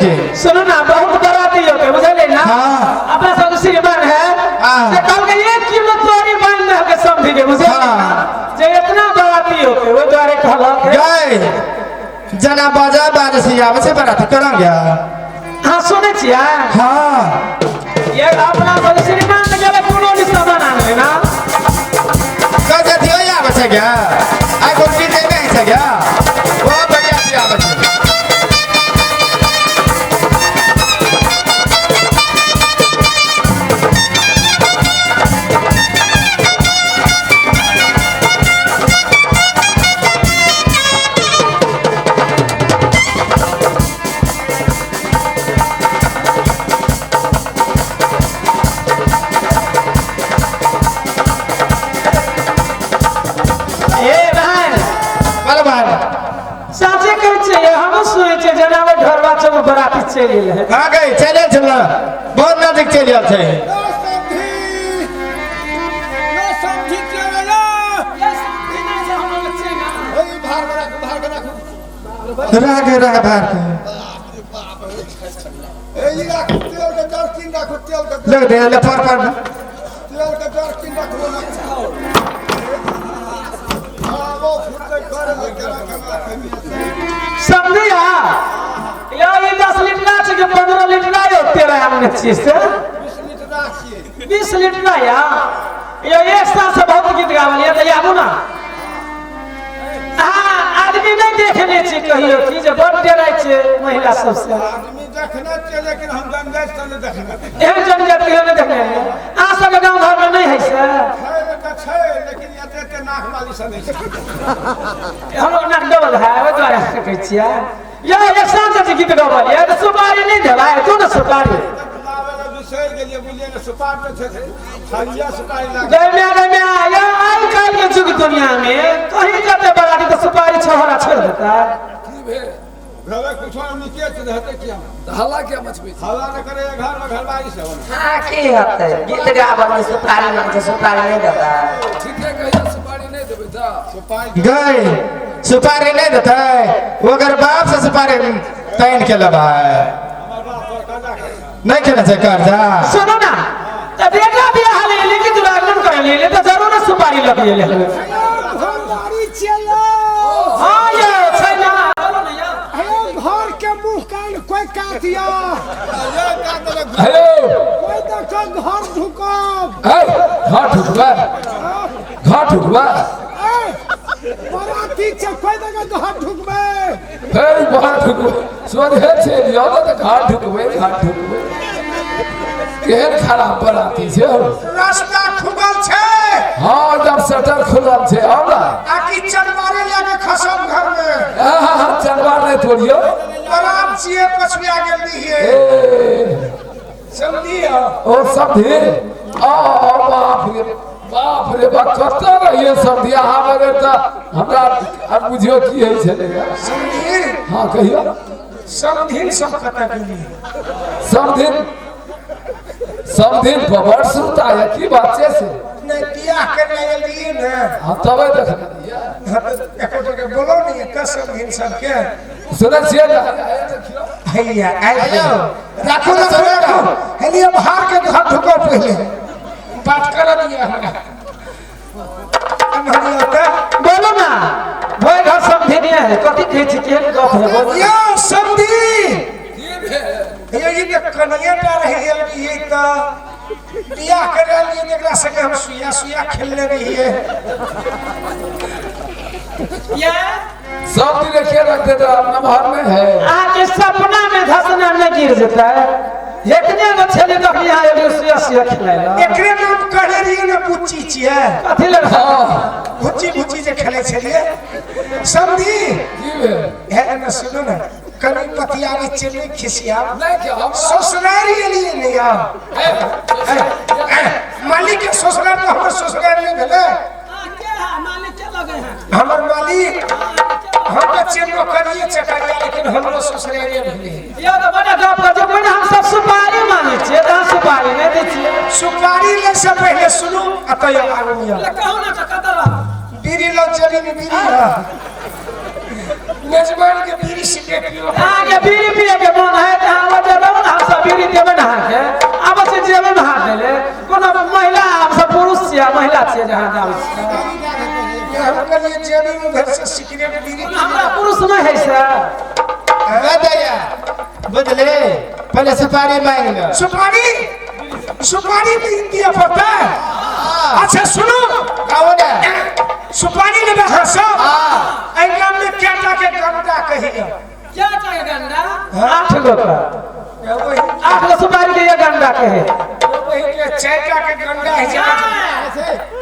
के सुनू ना बहुत बराती होते बुझलिए ना। हाँ। अपना सब श्रीमान है हाँ। से कहल के 1 किलो तोरी बांध दे के समझी के बुझलिए हाँ। ना? जे इतना बराती होते ओहि दुआरे कहलक गए जना बाजा बाज से आवे छै बराती करा गया। अहाँ सुनै छियै? हाँ। ये अपना सब श्रीमान के गेलै कोनो भी सामान आनले ना। कह दियो आवे छै गया आइ कोन डीजे नहीं छै गया वो बढ़िया से आवे छै। ए बहन बोलो बहन। साचे कहै छियै हमहूँ सुनै छियै जेना ओ ढोरबा चौक बराती चलि गेल है। हाँ गई चले चल बहुत नजदीक चलि आयल छै। रह गए रह बाहर के लग दे ले पर पर समझिया यो ई 10 लीटर छै कि 15 लीटर यो तेरा आनने छियै से 20 लीटर या यो एक साल से बहुत गीत गावल या तऽ आबू ना। अहाँ आदमी नहि देखने छी कहियो कि जे बड़ डराइ छै महिला सबसे। आदमी देखने छियै लेकिन हम जनजाति से नहि देखने। एहन जनजाति कहियो नहि देखने रहियै। अहाँ सबके गाँव घरमे नहि हइ से? छै तऽ छै लेकिन एते एते नाक वाली से नहि छै। हमरो नाक डबल है ओहि दुआरे कहै छियै। यो एक साल से गीत गावल या तऽ सुपारी नहि देबै तू ने सुपारी लाबै लए बिसरि गेलियै बुझलियै ने सुपारी तऽ छै छलिया सुपारी लाग गैम्या गैम्या यो आइ काल्हि के युग दुनिया में कहीं जते बराती तऽ सुपारी छोहरा छोड़ि देतै। की भेल? घरे कुछो नीचे रहतै किया? हल्ला किया मचबै छी? हल्ला नहि करे घर में घरवारी सब। हाँ की होतै गीत गाबल में सुपारी मांगे छै सुपारी नहीं देतै। ठीके कहिया सुपारी नहि देबै तऽ सुपारी गए सुपारी नहीं देतै ओकर बाप से सुपारी तैन के लेबै। हमर बाप पर कर्जा करे। नहीं खेले छै कर्जा। सुनू ना तऽ बेटा बियाह ले लेकिन दुरागमन करे ले तऽ जरूर सुपारी लऽ के गेलै। घरवारी छियै यौ। हाँ यौ छै ना बोलो ना यौ। हे घर के मुँह कान कोई काट यौ। हेलो कोई देखो घर ढुकब। ए घर ठुकबै घर ठुकबै ए बराती छै कोई देखो घर ढुकबै। फेर घर ठुकबै सोझे छै यौ तऽ घर ठुकबै घर ठुकबै केहन खराब बराती छै हौ। रास्ता खुलल छै। हाँ एकदम शटर खुलल छै आउ ना। आकि चनवारे लए के खसब घर में। हाँ हाँ हाँ चनवार नहि तोड़ियौ। बरात छियै पछुआ गेल रहियै। ए समझियौ ओ समझी आ बाप रे बाप रे बाप कतऽ रहियै समझी अहाँ बगैर तऽ हमरा आब बुझियौ की होइ छलै। समझी हाँ कहियौ। समधिन सब कतऽ गेलियै? समधिन समधिन पर बड़ सुनता है की बात छै से? नहीं बियाह करने गेल रहियै ने। हाँ तबे देखने रहियै। हाँ तऽ एको टके बोलो नहीं तऽ समधिन सबके सुनै छियै ने? हैया आबि गेल। राखू राखू राखू हेलिए बाहर के घर ढुको पहिले बात कर दिया हमरा। एम्हर तऽ बोलो ना भोय घर समधिनिया है कथी कहै छी केहन गप है बोलो। यौ समधी की भेल? ये ई जे कनिये टा रहि गेल रहियै तऽ बियाह करे लिए एकरा संगे हम सुइया सुइया खेलने रहियै। या सब दिन के रखते तऽ अपना नमहर नहि है। अहाँके सपना में धसना नहि गिर जेतै। एतने गो छलै तखनी अहाँ एलियै सुइया सुइया खेलाय लए। एकरे नाम कहने रहियै ने बुच्ची छियै। कथी लए? हाँ भुच्ची भुच्ची जे खेलै छलियै। समधी की भेल? हे एने सुनू ने कनि पतियारी चिन्नी खिसिया नहि के हमरा ससुरारी एलियै ने यौ। मालिक के ससुरार तऽ हमर ससुरार नहि भेलै। हमर मालिक हम तऽ छियै नौकरिये चकरिया लेकिन हमरो ससुरारे भेलै। यौ तऽ बड़ा गप करै छै पहिने हम सब सुपारी मांगै छियै तऽ अहाँ सुपारी नहि दै छियै। सुपारी लै से पहिले सुनू एतऽ आगू यौ। कहू ना तऽ कतऽ रहब? बीड़ी लऽ जरी में बीड़ी लऽ मेजबान के बीड़ी सिगरेट पियो। अहाँके बीड़ी पियके मोन है तऽ अहाँ ने अहाँके आबै छै जेबे में हाथ देले कोनो महिला हम सब पुरुष छियै महिला छियै जे हाथ आबै छै। हम कहलिए जेबी में भर से सिगरेट बीड़ी। हमरा पुरुष नहीं है से। दैया बुझले, पहले सुपारी मांग लो। सुपारी सुपारी नहीं दिया पता है। अच्छा सुनो, कहो ना। सुपारी लेबे अहाँ सब? हाँ। एहि गाम में केटा के गंडा कहिया? क्या चाहे गंडा? 8 गो का, 8 गो सुपारी के ये गंडा के है। वही के चारिटा के गंडा है।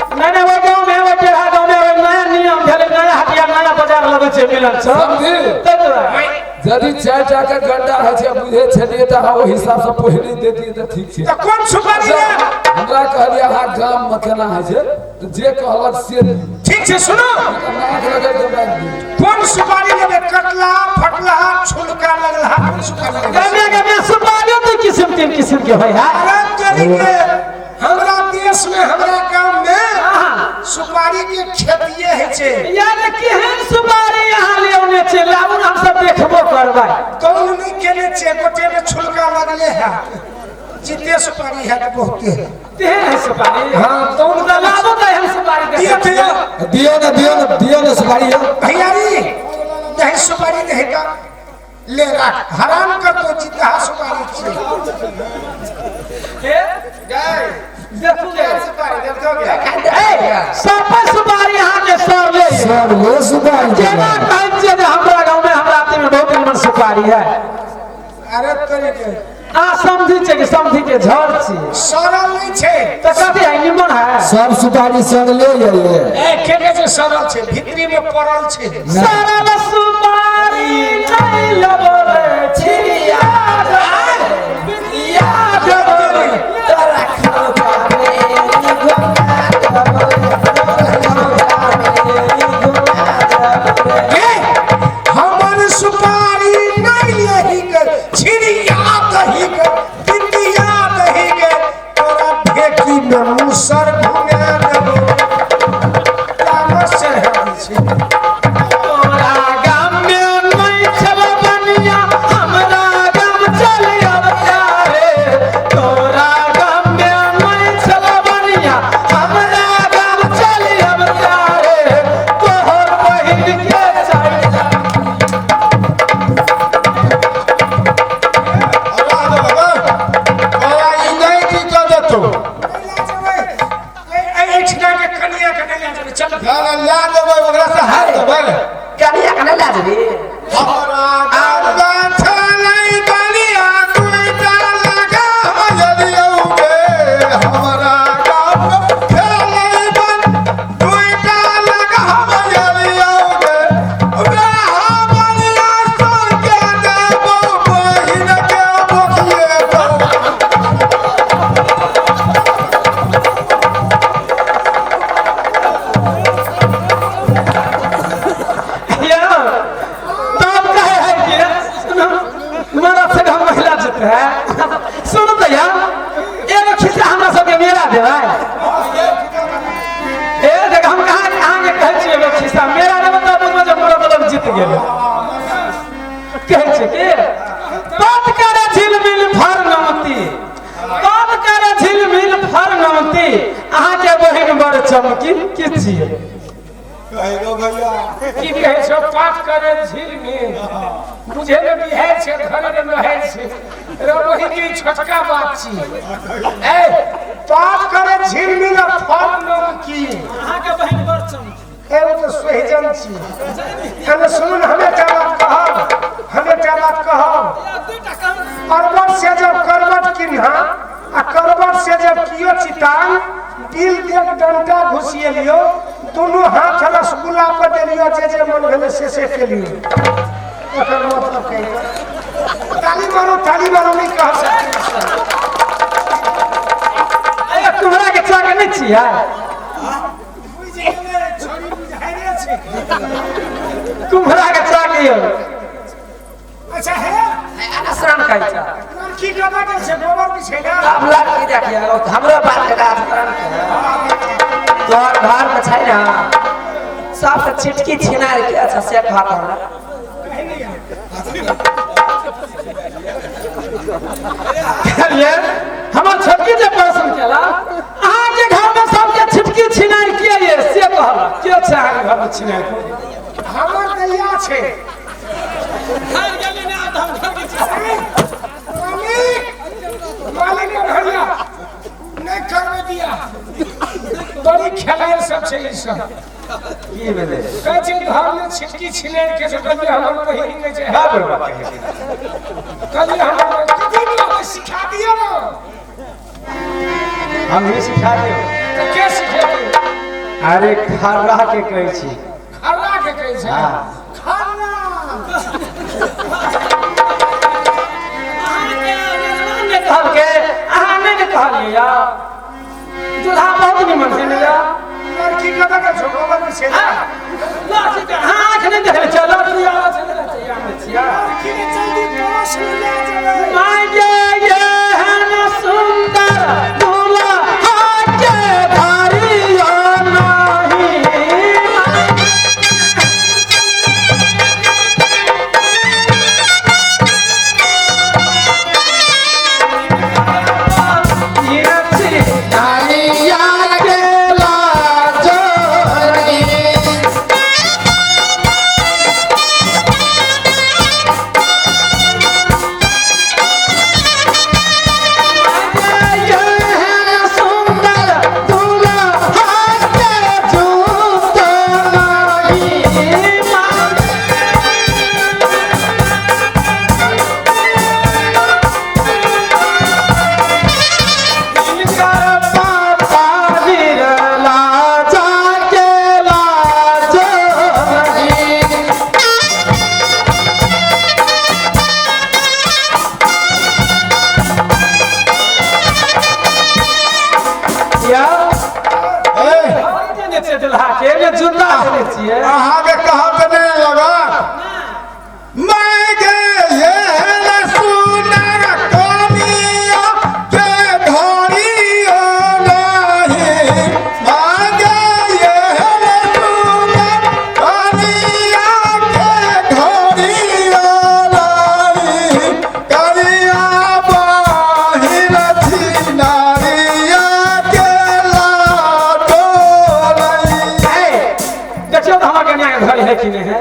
नहीं नहीं, वो गाँव में वो टेढ़ा गाँव में वो नया नियम भेलै, नया हटिया नया बाजार लगै छै मिलल छै। समझी? ताहि दुआरे यदि 4टा के गंडा होइ छै बुझै छलियै तऽ अहाँ ओहि हिसाब से पहिने देतियै तऽ ठीक छै। तऽ कोन सुपारी लेब? हमरा कहलियै अहाँ गाम में केना होइ छै तऽ जे कहलक से ठीक छै। सुनो, नाक रगड़ि कऽ मारि दियौ। कोन सुपारी लेबै? कटला फटला छुलका लगला, कोन सुपारी लेबै? गमे गमे सुपारी 2 किस्म 3 किस्म के होइ है। अरे तोरी के, हमरा देश में हमरा गाम में सुपारी के खेतिए होइ छै। यार केहन सुपारी अहाँ लेने छै? लाबू ने, हम सब देखबो करबै। कौन नहीं केने छै, गोटे में छुलका लगले है। जिते सुपारी है तऽ बहुते है। तेहन है सुपारी? हाँ, तौन तऽ लाबू तऽ एहन सुपारी। दियो दियो। दियो ना, दियो ना, दियो ना सुपारी हो। भैयारी नहीं सुपारी नहीं का ले राख, हराम कर तो जितना सुपारी छे। देखू गे। सुपारी देखो गे। ए, सब सुपारी अहाँ के सर ले। सब ले सुपारी। केना कहै छियै जे हमरा गाँव में हमरा आदमी में बहुत निमन सुपारी है? अरे तोरी के, आ समझी छै कि समझी के झड़ छी। सरल नहीं छे। तऽ कथी है निमन है? सब सुपारी सर ले जाइए। ए के के जे सरल छे, भीतरी में पड़ल छे। सरल सुपारी नहीं लेबो रे छिरिया बिटिया देबो रे। तोरा खौका मेरी घुमा देबो रे, तोरा खौका मेरी घुमा देबो रे। ए, हमर सुपारी नहीं लेही के छिरिया दही के बिटिया दही के, तोरा ढेकी में मुसर घुमा देबो। तामस चढ़ा दै छै। तोरा गाम में नहीं छल बनिया, हमरा गाम चल अबया रे। तोरा गाम में नहीं छल बनिया, हमरा गाम चल अबया रे। तोहर बहिन के चारि। तोरा ई नहीं जीतऽ देतौ। एहिठिना के कनिया के नहीं लए जेबै, चल। ना ना, लए देबै, ओकरा से हार देबै। कनिया के नहीं लए जेबही? हमरा गाम में छलै बनिया, दुइटा लगा बजलियौ गे। हमरा गाम में छलै बन दुइटा लगा बजलियौ गे। वएह बनिया सबके देबौ, बहिन के बोकिएबौ। यौ, तब कहे है कि मरद से हम महिला जीते है। सुनू तऽ यौ, एगो खिस्सा हमरा सबके मेला देबै। ए देख, हम कहाँ अहाँके कहै छी एगो खिस्सा मेला देबै तऽ बुझबै जे मरद लोग जीत गेलै। कहै छै कि बात करे झिलमिल फरनमती, बात करे झिलमिल फरनमती, अहाँके बहिन बड़ चमकी की छियै? कहियो भैया। की कहै छौ? पाठ करे झिलमिल, बुझे ने बिहार छै, घर ने नहर छै रे, वही के छोटका बात छी। ए पाठ करे झिलमिल आ फल नमकी, अहाँके बहिन बड़ चमकी। एगो तऽ सोहिजन छी। एने सुनू ने, हम एकटा बात कहब, हम एकटा बात कहब। करबट से जब करबट किन्हा आ करबट से जब कियो चितान बिल देख डंटा घुसिएलियो, दोनों हाथ रसगुल्ला पर देलियो, जे जे मन भेलै से से केलियो। एकर मतलब कहियो ताली मारो, ताली मारो नहीं कह सकते। अरे कुम्हरा के चाक नहीं छियै? बुझि गेलै, छोरी बुझाइले छै। कुम्हरा के चाक यौ। अच्छा है। स्नान करै छै। लड़की कतऽ गेल छै? गोबर बिछैला। अब लड़की देखियौ, हमरो बात के स्नान के तोहर घर में छै ने सबसे छिटकी छिनार के। अच्छा से कहत हमरा। कहलिए हमर छोटकी जे प्रश्न केला अहाँके घरमे सबके छिटकी छिनाइ के ये से कहलक के छै अहाँके घरमे छिनाइ हमर दैया छै। मालिक, मालिक भैया नहि करबै दिया, बड़ी खेलाइ सब छै ई सब। की भेलै? कहै छै घरमे छिटकी छिनाइ के छै। कहलियै हमर बहिन नहि छै। बाप रे बाप, कहै छै। कहलियै हमर कथी नहि सिखा दिअ ने। हम ही सिखा देब। तऽ के सिखेतै? अरे खर्रा के कहै छी। खर्रा के कहै छै? हाँ। खर्रा। नहि कहलकै अहाँ नहि ने कहलियै या दूल्हा बहुत निमन छै ने या। लड़की कतऽ के छौ? गोबर मे छै ने? लड़की के अहाँ आँख नहि देखले छियै, लड़की आबै छै नहि छै, आबै छियै। लड़की के जल्दी परोस मे लए जेबै। माय एहन सुंदर दूल्हा के धरियो नाही। नारिया के लाजोरी। एहन सुंदर दूल्हा के जूत नाही। हिनकर पापा बिरला जाके लाजोरी। या देने छियै दुल्हा के ने जूता देने छियै। अहाँके कहब तऽ नहि लगत। मैं गे एहन सुनर कनिया के धरियो नाही। मैं गे एहन सुनर कनिया के धरियो नाही। कनिया बाहिर छिनारिया के लाडोलई। देखियौ तऽ हमर कनिया के घर है कि नहि है।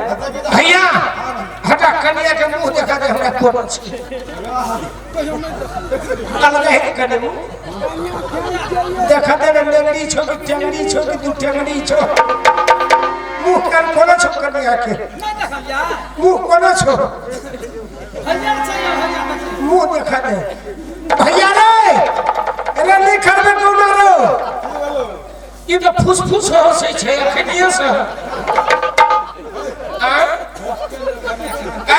भैया हटा, कनिया के मुंह देखा दे हमरा, कोन छै अलग है कने मुंह देखा दे रे। लेंगड़ी छो कि टेंगड़ी छो कि दू टेंगड़ी छो? मुंह कर कोना छो? कनिया के मुंह कोना छो? मुंह देखा दे भैया रे। अरे नहीं करबे कोना रो, ई तऽ फुसफुस हँसै छै अखनिये से। आँय? ऐ,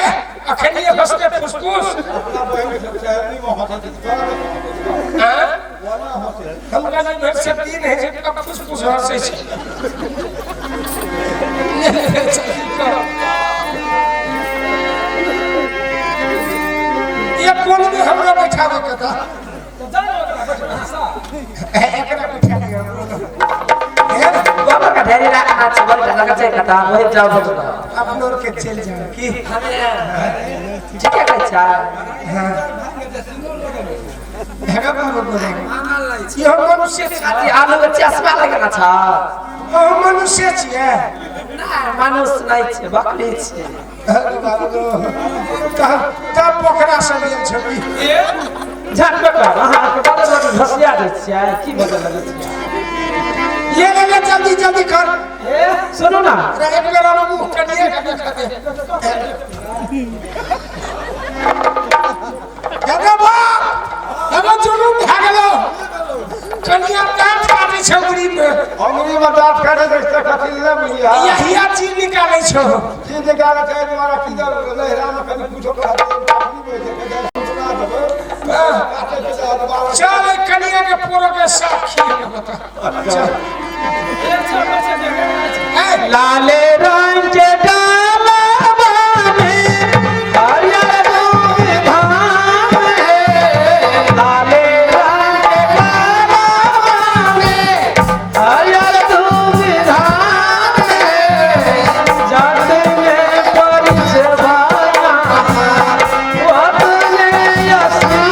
अखनिये हँसते फुसफुस। आँय? हमरा नहि भरि से दिन होइ छै तब फुसफुस हँसै छै। एक कोन में हमरा बैठाबे के था, एकरा बैठा दिया। बाबा का ढेरी राखना छै, बड़ लगै छै कथा वही जाओ बजलो। अपनो के चलि जाओ की। ठीके कहै छै। हेगा बाबू बोले इहो मनुष्य छियै। अथी आलू के चश्मा लगेना छ। अहूँ मनुष्य छियै? नहि, मनुष्य नहि छै, बकरी छै। अरे बाबू, तब तब पोखरा से गेल छबी। झट पे कर अहाँके बदल बदल घसिया दै छियै की बदल लगै छियै? ले ले ले, जल्दी जल्दी कर। ए सुनू ना। अरे एक बेर आरो मुँह कनिए के देखा दे। दादा बाप, एगो जुलुम भए गेलो, कनिया दाँत काटै छै उंगरी मे। अंगुरी में दाँत काटे छै से कथी ले बुझिया? यहिया चीज निकालै छौ। चीज निकालै छै एहि दुआरे की जे नैहरा में कनि कुछो काटे देबै, काटे के चाहे दुबारा। चल, एहि कनिया के पोरो के साफ खिएबे बता। चल। ए, लाले रंग के डालवा में हरियर दूब धाम है। लाले रंग के डालवा में हरियर दूब धाम है। जग में परिचय भाया अपने असीम।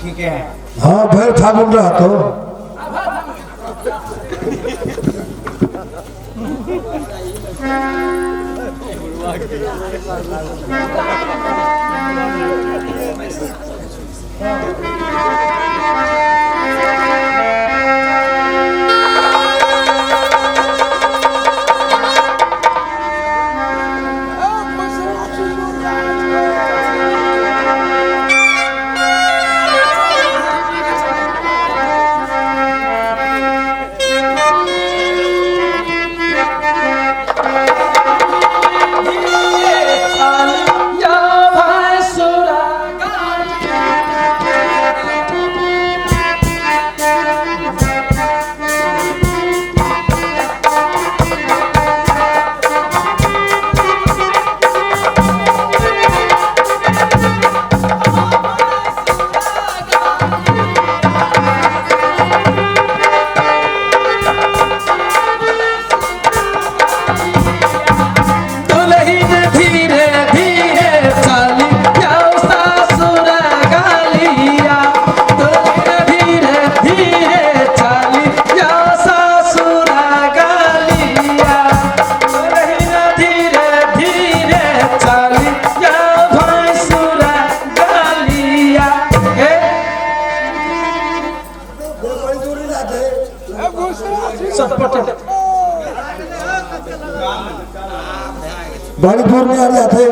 ठीक है। हाँ भर फागुन रहा तो धीरे धीरे चली जाओ ससुर गालिया, दुल्हन धीरे धीरे चली जाओ ससुर गालिया, दुल्हन धीरे धीरे चली जाओ भैंसुर गालिया। हे बड़ी दूर में आ जाते।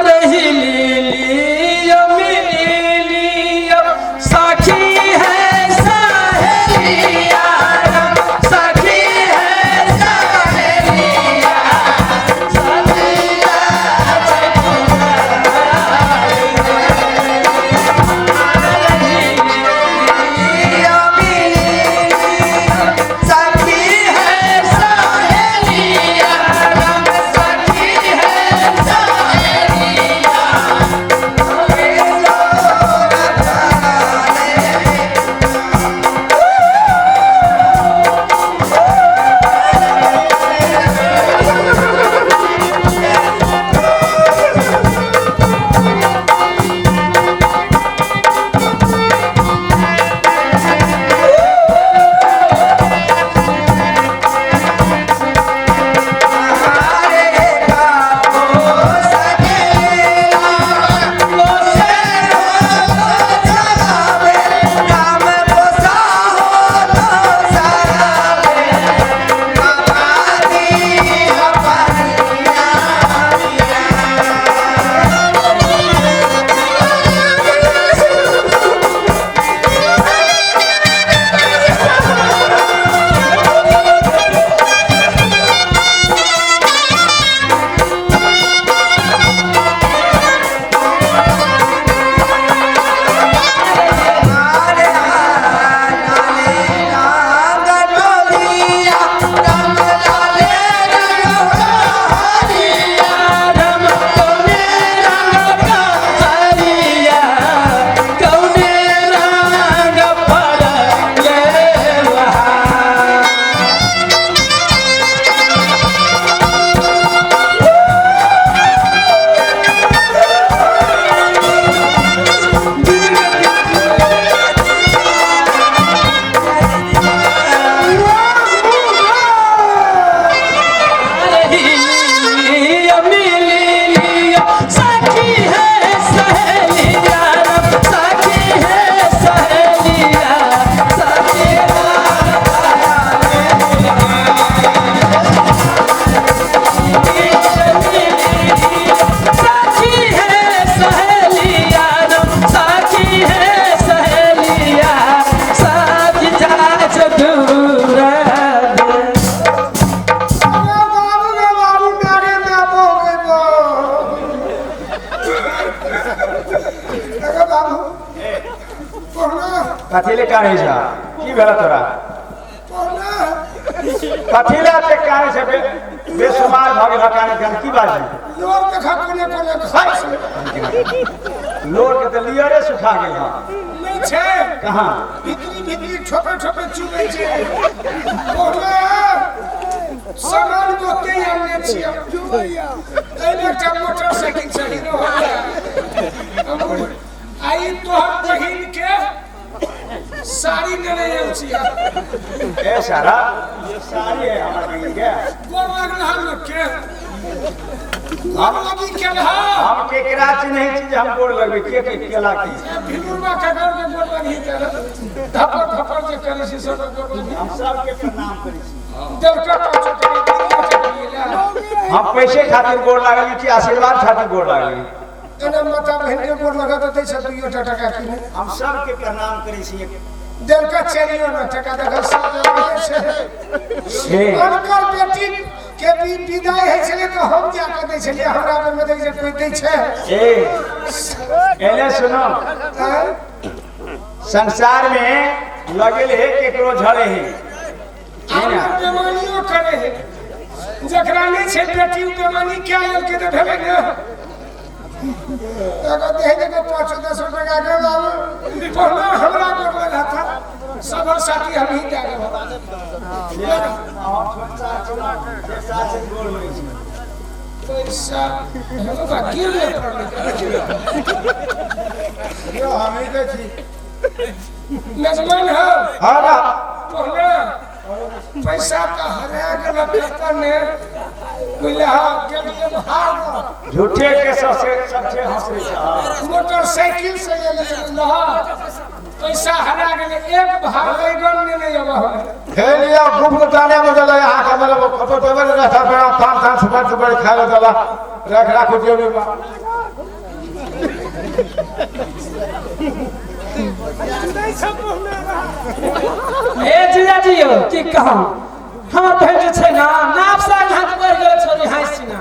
रही लिलियो मिलियो सखी है सहेलिया, सखी है सहेलिया, सखिया सखी है सहेलिया, सखी है सहेलिया। कथी ले कानै छ? की भेल तोरा? कथी ले एते कानै छ? बेसुमार भऽ गेल कानै कानै की बात छै? लोर देखा कोने कोने खाइ छै। लोर के तऽ लियरे सुखा गेल हँ। नहि छै। कहाँ? भितरी भितरी ठोपे ठोपे चुबै छै। ओहना सामान गोते आनने छियै। एहिमे एकटा मोटरसाइकिल छै हीरो होंडा। आ ई तोहर बहिन के साड़ी लेने आयल छियै। ए सारा ये साड़ी है हमर बहिन के। गोर लगल हम लोग के, गोर लगी के हा। हम केकरा चिन्है छी जे हम गोर लगबै? के के केला की भिनुरवा के गोर के गोर लगी के धपर धपर जे करै छी सब गोर लगी। हम सबके प्रणाम करै छी। देलका पाछू करै हम पैसे खातिर गोर लागल कि आशीर्वाद खातिर गोर लागल? एना माता बहिन के गोर लगत दै छै दुइयो टा टका की नहि। हम सबके प्रणाम करै छी। देलका चारियो ना टका देखल सब छै। हुनकर बेटी के भी विदाई होइ छलै तऽ हम जाके दै छलियै, हमरा बेरमे दै छै कोइ दै छै? ए एने सुनो, संसार में लगल है केकरो झड़े है। आब बेमानियो करे है, जकरा नहि छै बेटी ओ बेमानी कए लेलकै तऽ भेलै ने। एगो दे देके 5-10 टका के बाबू पहले हमरा गोर लगा था, सब साथी हम ही दे देब। पैसा हमरा गिर ले पड़लै। हम ही दै छी। मेजबान हो। हाँ ना। पहले पैसा का हरा गेल पता ने बुझले हा गेलिए भाग। झूठे के सबसे सबसे हंसै छै। मोटरसाइकिल से गेलिए बुझलह, पैसा हरा गेलै, एक भाग बैगन लेने जब हम। हे लिया गुप्त ताने में चला यहाँ का मतलब कतो देबे ने रहता पर पान तान सुपारी सुपारी खाए ले चला रख राखो जेबे में। ए जीजाजी यौ की कहब, हमर बहिन जे छै ने नाप से घाट बढ़ि गेल छोरी हँसी ना।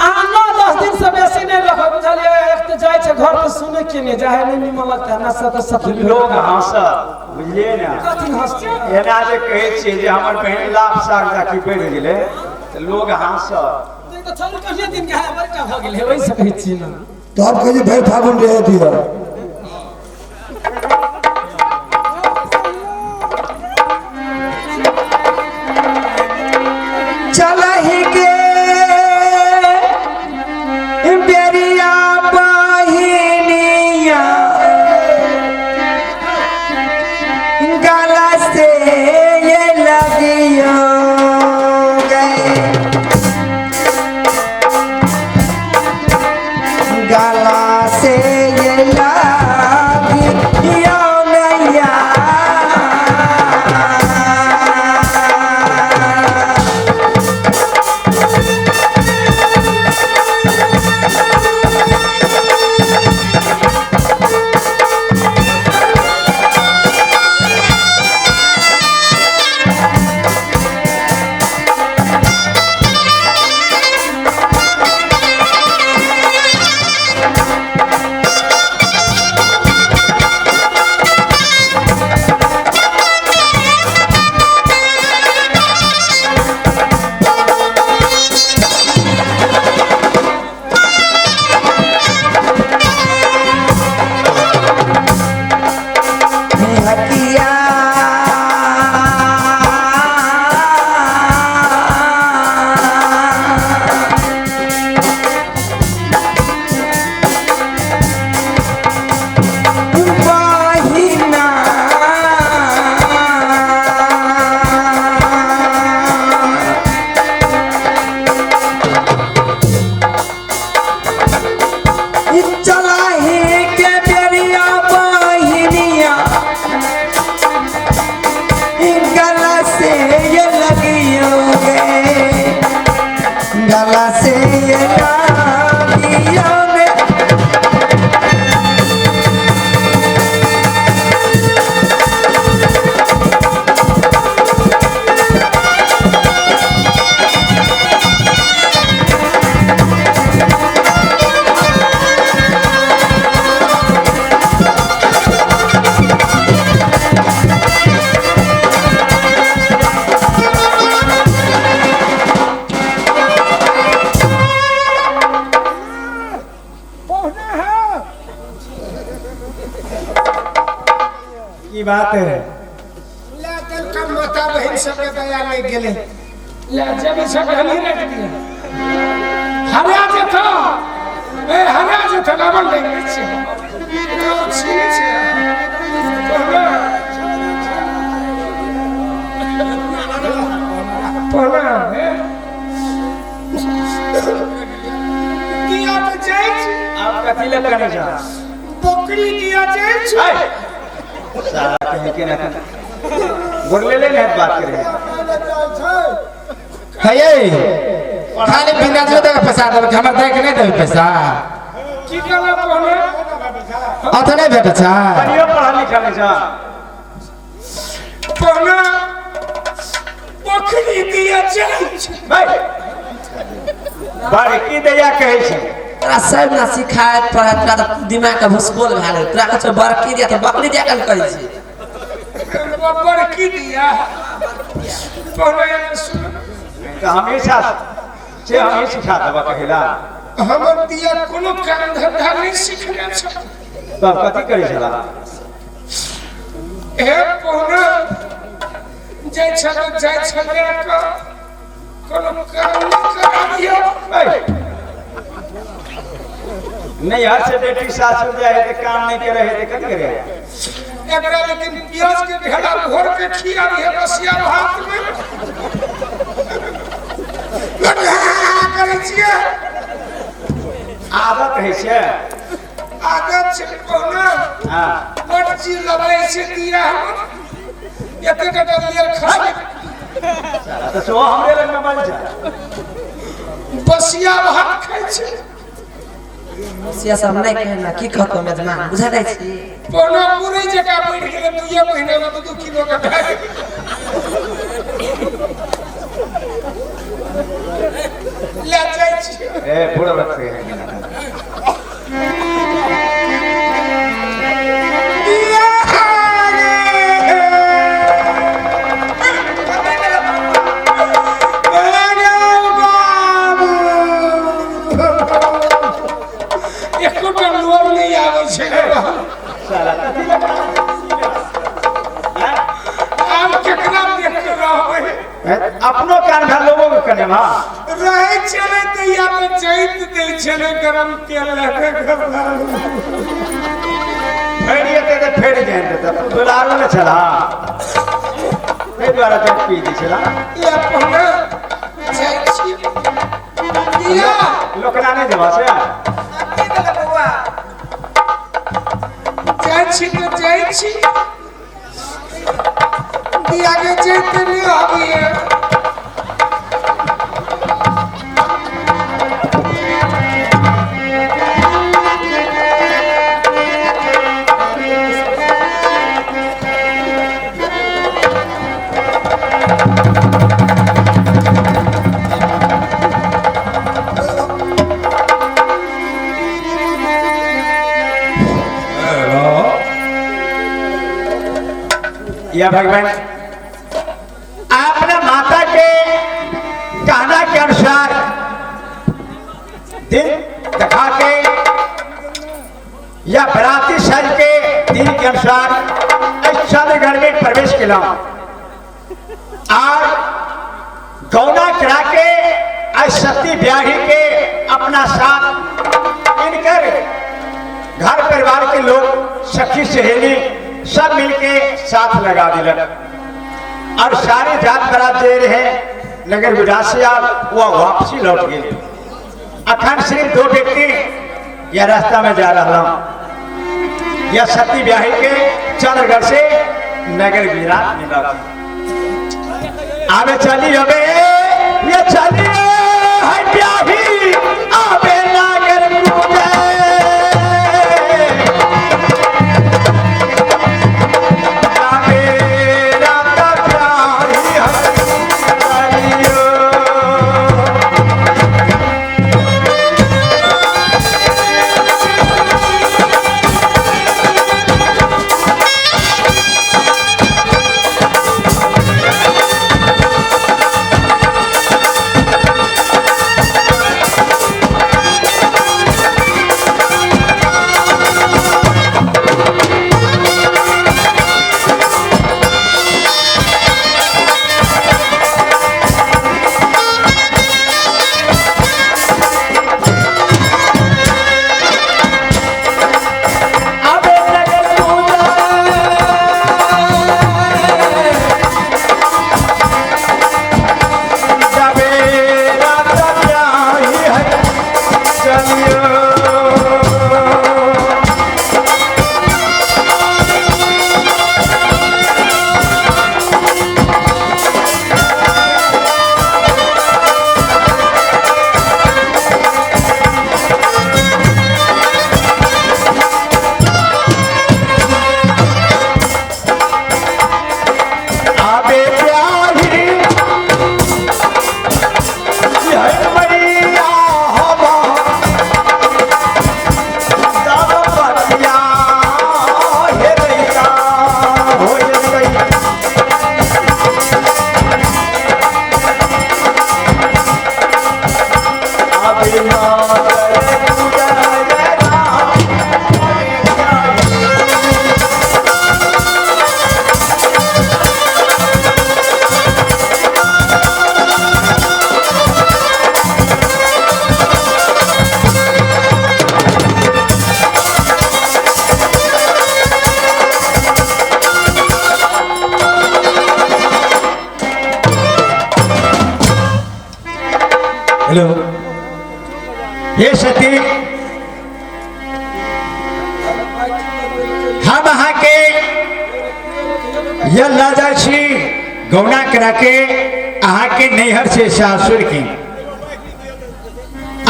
अहाँ 9-10 दिन से बेसी नहि रखब बुझलियै। एक तऽ जाइ छै घर तऽ सुनै के नहि जाइ है, नहि निमन लगतै हमरा सब तऽ सखी लोग हंसत बुझलियै ने। कथी हँसतै? एना जे कहै छियै जे हमर बहिन लाभ साग जाकी बढ़ि गेलै तऽ लोग हंसत। नहि तऽ छोरी कहिये दिन के है, बड़का भऽ गेलै ओहि से कहै छी ने। तब कहै भरि फागुन रहे दिअ। चलही के बेरिया बहिनिया गला से ये लगियो गए, गला से ये लगियो नैया। हकिया बहिना चलाही के बेरिया बहिनिया गला से ये लगियो गे, गला से ये लगियो गे। की बात है? ले देलका माता बहिन सबके दया लागि गेलै। ले जेबी सब हमही राखि दिअ। हरा जेतौ, ए हरा जेतौ, लाबल नहि छै। छिनै छै। जाइ छी। आब कथी लए करै छह? बकरी दिया जाइ छी। साला कहीं के ना गोरले ले नहीं बात करे। हे ये खाली बिना जो देके पैसा देबै, हमर देके नहि देबै पैसा। की कहला पहले? अथ नहि भेटै छै। पढ़ियो पढ़ल लिखल नहीं छह। पहले बकरी दिया जाइ छी। भाई बड़की दैया कहै छै। तोरा सब ना सिखायत पढ़ायत, तोरा तऽ दिमाग के भुसकोल भए गेल। तोरा कहै छौ बड़की दिया तऽ बकरी दिया कल कहै छी। बड़की दिया पहले एने सुन। तऽ हमेशा से हमें सिखा देबऽ कहिला। हमर दिया कोनो काम धंधा नहि सिखने छै। तब कथी करै छला? हे पहुना, जाइ छल जाइ छलै कऽ कोनो काम नहि करा दियौ। नैहर से बेटी सासुर जाए है तो काम नहीं करे है तो कथी करे है? एकरा लेकिन प्याज के ढेला भोर के खिया दिहे बसिया भात में करै छियै। आदत है से। आदत छै पहुना। हाँ। बड जी लगै छै दिया हमर एते टका लेल खसलै। तो सो हमरे लग में बल छै। बसिया भात खाइ छै। बसिया सब नहि कहना की कहतो मेजमान बुझै नहि छी। पहुना मुरै जकाँ बढ़ि गेलै 2 महीना में 2 किलो के भए गेलै। ले जाइ छी। ए बूढ़ रखते हैं। एकोटा लोर नहि आबै छै। साला कथी लगा? आब केकरा देख के रहबै? अपनो कान भए लोगो के कने मा रहै छलै तऽ या तऽ चैत दै छलै गरम तेल लए कऽ फेर एते तऽ फेर जानि देतै। तू दुलारो ने छला ताहि दुआरे तऽ पी दै छला। ले पहुना जाइ छी दिया। लोकना नहि देबा से। जाइ छी तऽ जाइ छी दिया के चैत नहि आबैए। या भगवान आपने माता के कहना के अनुसार दिन दिखा के या बराती सज के दिन के अनुसार इस चंद्रगढ़ में प्रवेश किया और गौना करा के आज सती ब्याही के अपना साथ इनकर घर परिवार के लोग सखी सहेली सब मिलके साथ लगा दिलक और सारे जात बरात दे रहे नगर विरासिया वह वापसी लौट गए। अखन सिर्फ 2 व्यक्ति यह रास्ता में जा रहा हूं, यह सती ब्याही के चंद्रगढ़ से नगर विराट मिला। आवे चली अबे ये चली है ब्याही आवे नगर पूजे। आवे रात ब्याही हरियो। हेलो हे सती, हम अहाँके यह लऽ जाइ छी गौना करा के अहाँके नैहर से सासुर के।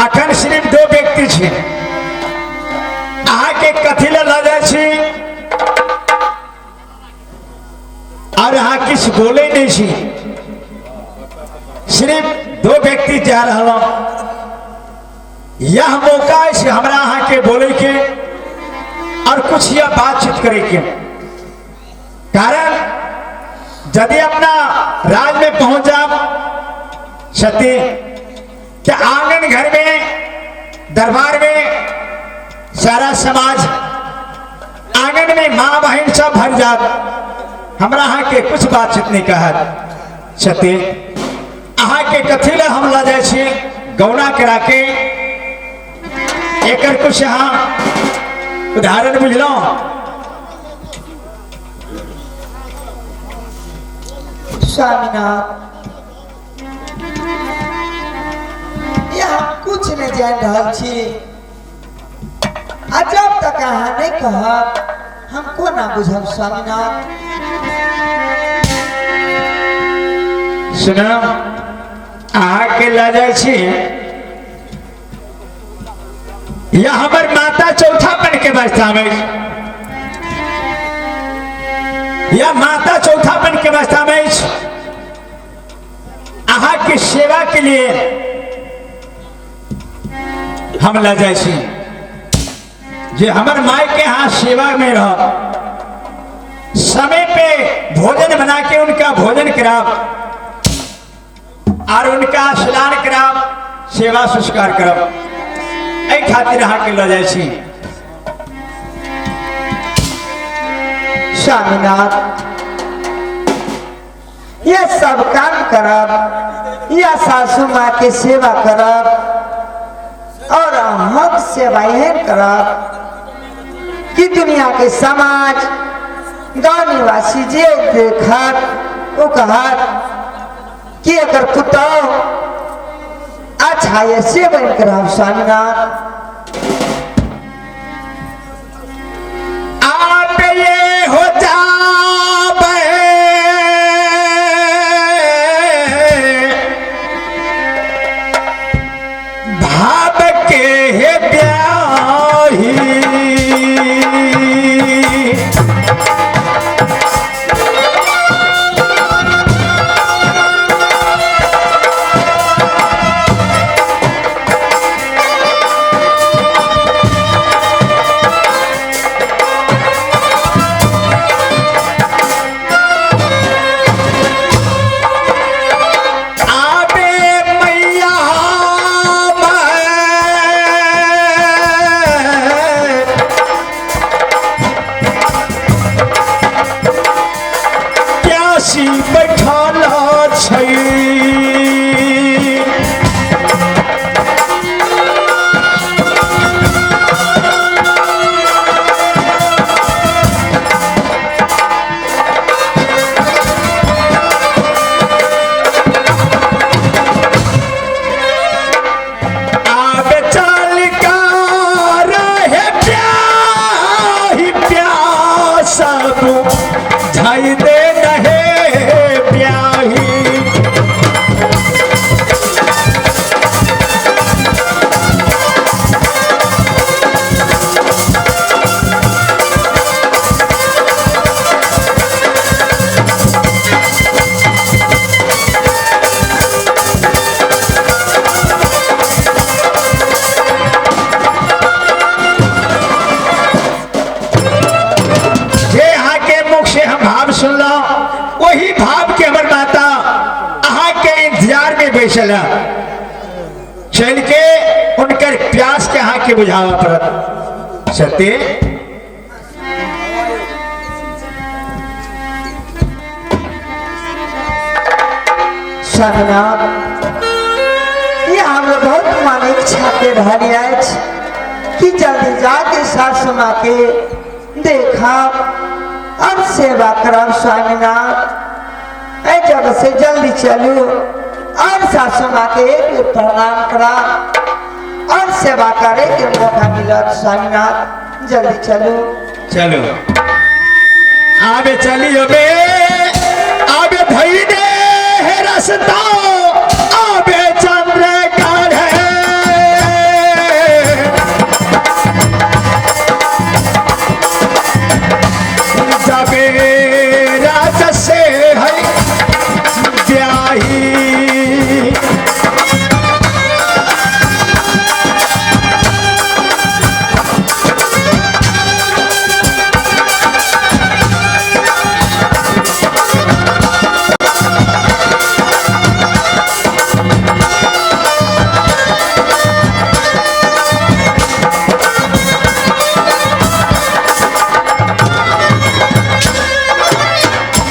अखन सिर्फ दो व्यक्ति छी, अहाँके कथी लए लऽ जाइ छी और अहाँ किछु बोले नहीं छी, सिर्फ दो व्यक्ति जा रहा। यह मौका है हमरा अहाँ के बोले के और कुछ यह बातचीत करे के, कारण यदि अपना राज में पहुंच जाब सती तो आंगन घर में दरबार में सारा समाज आंगन में माँ बहन सब भर जात, हमरा अहाँ के कुछ बातचीत नहीं कहत। सती अहाँ के कथी ले हम लऽ जाइ छी गौना करा के, एकर कुछ अहाँ उदाहरण बुझलहुँ? स्वामीनाथ, ये हम कुछ नहीं जान रहल छी, आ जब तक अहाँ नहीं कहब हम कोना बुझब स्वामीनाथ? सुनू, अहाँ के लऽ जाइ छी या हमर माता चौथापन के अवस्था में, या माता चौथापन के अवस्था में अछि, अहाँ के सेवा के लिए हम लऽ जाइ छी जे हमर माय के यहाँ सेवा में रह, समय पे भोजन बना के उनका भोजन कराब और उनका स्नान कराब, सेवा संस्कार करब, एहि खातिर अहाँ के लऽ जाइ छी। स्वामीनाथ, ये सब काम करब या सासू माँ के सेवा करब और हम सेवा एहन करब कि दुनिया के समाज गांव निवासी जे देखत ओ कहत कि एकर पुतोह अच्छा ये से बन के रहब स्वामीनाथ। आप ये हो जाबे भाव के हे ब्याही, आबे मैया मैं प्यासी बैठल छै, आबे चल का रहे प्याही प्यासा बुझाई दे रहे प्याही। जे अहाँ के मुख से हम भाव सुनलहुँ वही भाव के हमर माता अहाँ के इंतजार में बैसल है, चल के उनकर प्यास के अहाँ के बुझावा पड़त। सत्य स्वामीनाथ, ये हमरा बहुत मन इच्छा के रहल अछि कि जल्दी जाके सासू माँ के देखब और सेवा करब। स्वामीनाथ, एहि जगह से जल्दी चलू और सासू माँ के एक बेर प्रणाम करब और सेवा करे के मौका मिलत। स्वामीनाथ जल्दी चलू। चलो आबे चलियो बे, आबे धई दे है रास्ता, आबे चंद्र कर है। जाबे राजा से है ब्याही।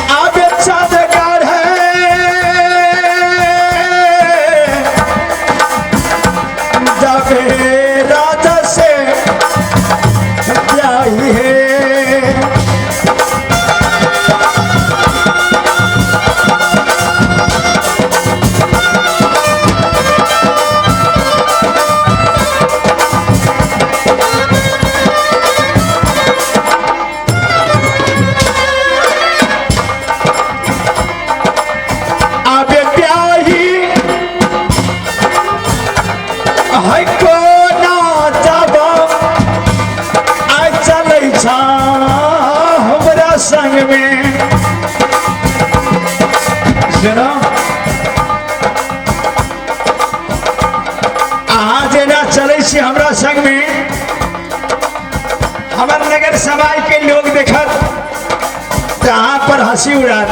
आबे चाँद है, जाबे राजा से ब्याही है। आबे ब्याही है कोना जाबा, आइ चलै छा हमरा संग में। सुनो, अहाँ जेना चलै छी हमरा संग में, हमर नगर समाज के लोग देखत तऽ अहाँ पर हंसी उड़ात।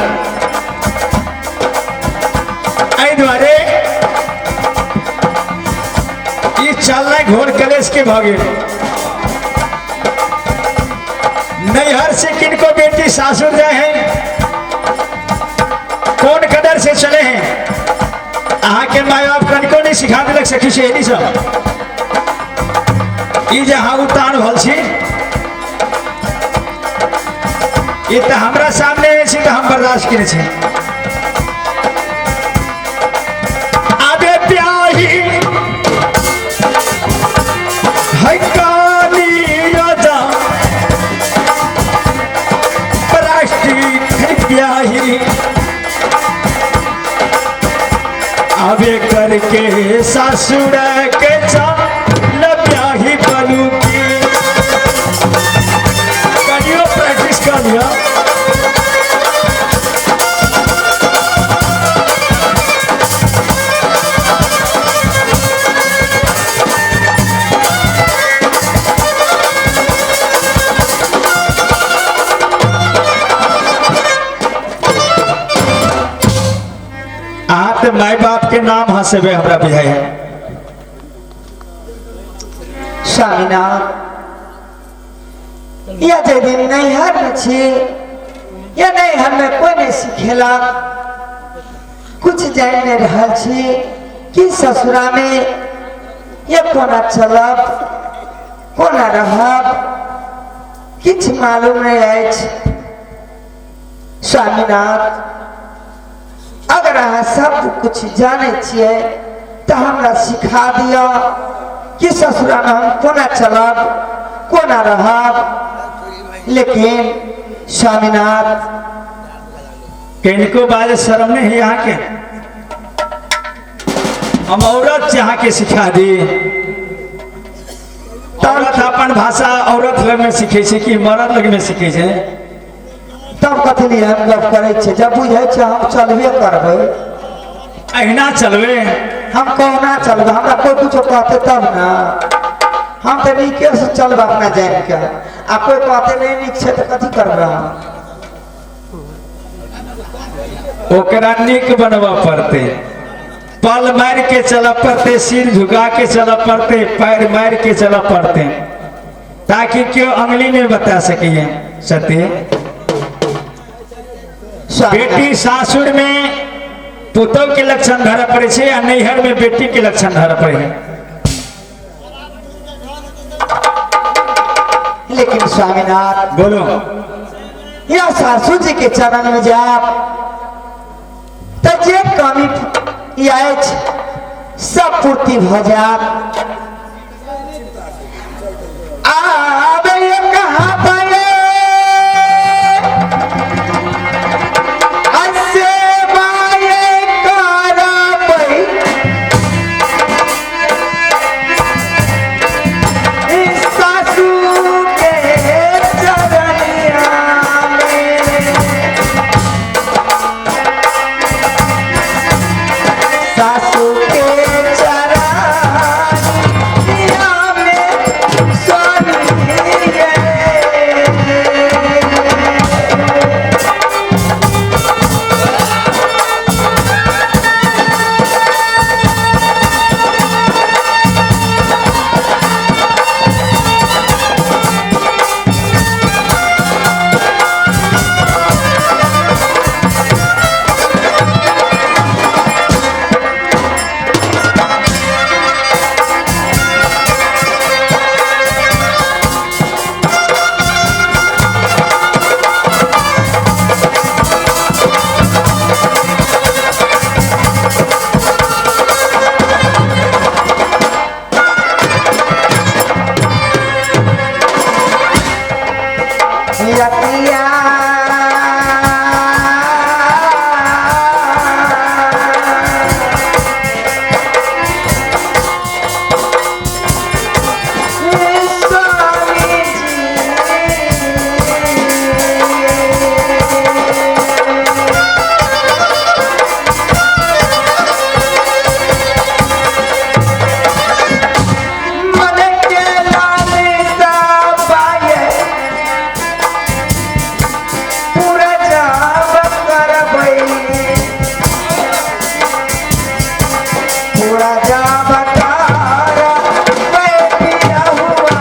एहि दुआरे ई चलनाइ घोर कलेश के भऽ गेल। नैहर से किनको बेटी सासुर जाए हैं, कौन कदर से चले हैं? अहाँ के माय बाप कनिको नहीं सिखा देलक सखी सहेली सब। ई जे अहाँ उतान भल छी, ई तऽ हमरा सामने छी तऽ हम बर्दाश्त केने छी। आबे ब्याही है काली राजा, प्लास्टिक है ब्याही। आबे करके सासुर के चल ब्याही बनू की। करियो प्रैक्टिस कर लिया। अहाँ तऽ माय बाप के नाम हंसेबे हमरा बुझाइ है। स्वामीनाथ या जे दिन नैहर में छी या नैहर में कोई नहीं सिखेलक, कुछ जानि नहीं रहल छी कि ससुरा में या कोना चलब कोना रहब, किछु मालूम नहीं अछि। स्वामीनाथ अगर अहाँ सब कुछ जानै छियै तऽ हमरा सिखा दिअ कि ससुरा में हम कोना चलब कोना रहब। लेकिन स्वामीनाथ किनको बाजे शर्म नहीं है यहाँ के? हम औरत यहाँ के सिखा दी। औरत अपन भाषा औरत लग में सीखे छै कि मर्द लग में सीखे छै? तब कथी लिए हम गप करै छियै? जब बुझै छियै हम चलबे करबै। अहिना चलबे? हम कहुना चलबै, हमरा कोई कुछो कहते तब ना। हम तऽ नीके से चलबै अपना जानि के, आ कोई कहते नहीं नीक छै तऽ कथी करबै हम? ओकरा नीक बनबऽ पड़तै, पल मारि के चलऽ पड़तै, सिर झुका के चलऽ पड़तै, पैर मारि के चलऽ पड़तै, ताकि केओ अंगुली नहीं बता सकिए। सत्य बेटी सासुर में पुतोह के लक्षण धरऽ पड़ै छै आ नैहर में बेटी के लक्षण धरऽ पड़ै है। लेकिन स्वामीनाथ बोलो, या सासू जी के चरण में जाब तो जे कमी अछि सब पूर्ति भऽ जायत। आबे कहाँ पे सेवाए करबै सासू के चरनिया में, सासू के चरनिया में स्वामी। यतिया स्वामी जी। मन के लाल पाए पूरा जाब करबै, पूरा जाब करबै पिया हुआ।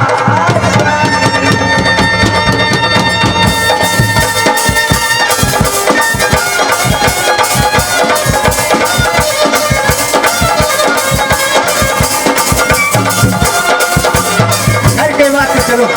अरे कोई बात नहीं, चलो।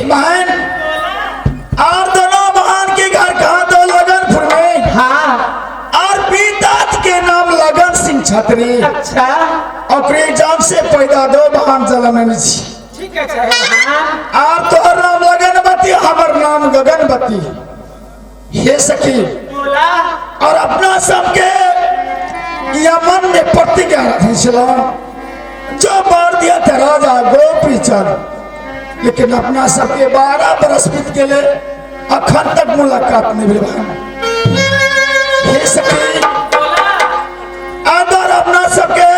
बहन और दोनों बहन के घर कहा तो लगनपुर में। हाँ। और पितात के नाम लगन सिंह छत्री। अच्छा। ओकरे जान से पैदा दो बहन जलमन छी। ठीक है हाँ। और तोहर नाम लगनबती, हमर नाम गगनबती। हे सखी बोला। और अपना सबके यमन में प्रतिज्ञा रखने छला जो मार दिया था राजा गोपी चंद, लेकिन अपना सबके 12 बरस बीत गेले अखन तक मुलाकात नहीं भेल बहन। हे सखी आदर अपना सबके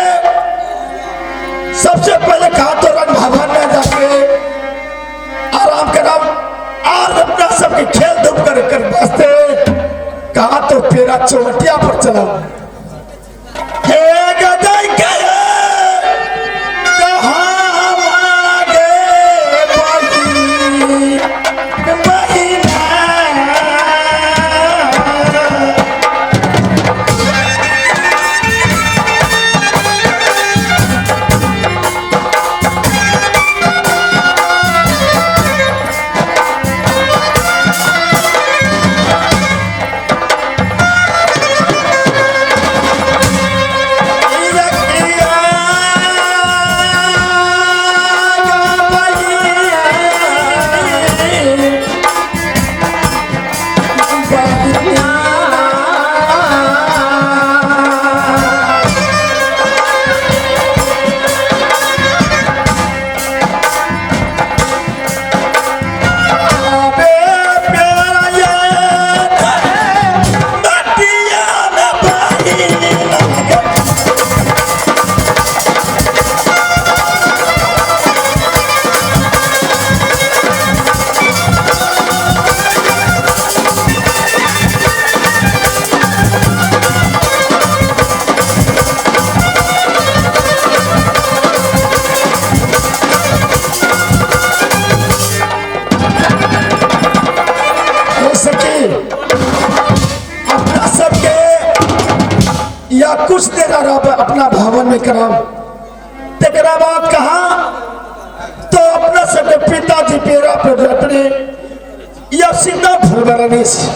सबसे पहले कहा तो रंग भवन में जाके आराम करब और अपना सबके खेल धूप कर कर वास्ते कहा तो फेरा चौवटिया पर चला। हे गदई के कहाँ आगे बढ़ी। या कुछ देर आराम अपना भवन में करब। तकरा बाद कहा तो अपना सबके पिताजी पेड़ा पर अपने या सीधा फुलवरनी से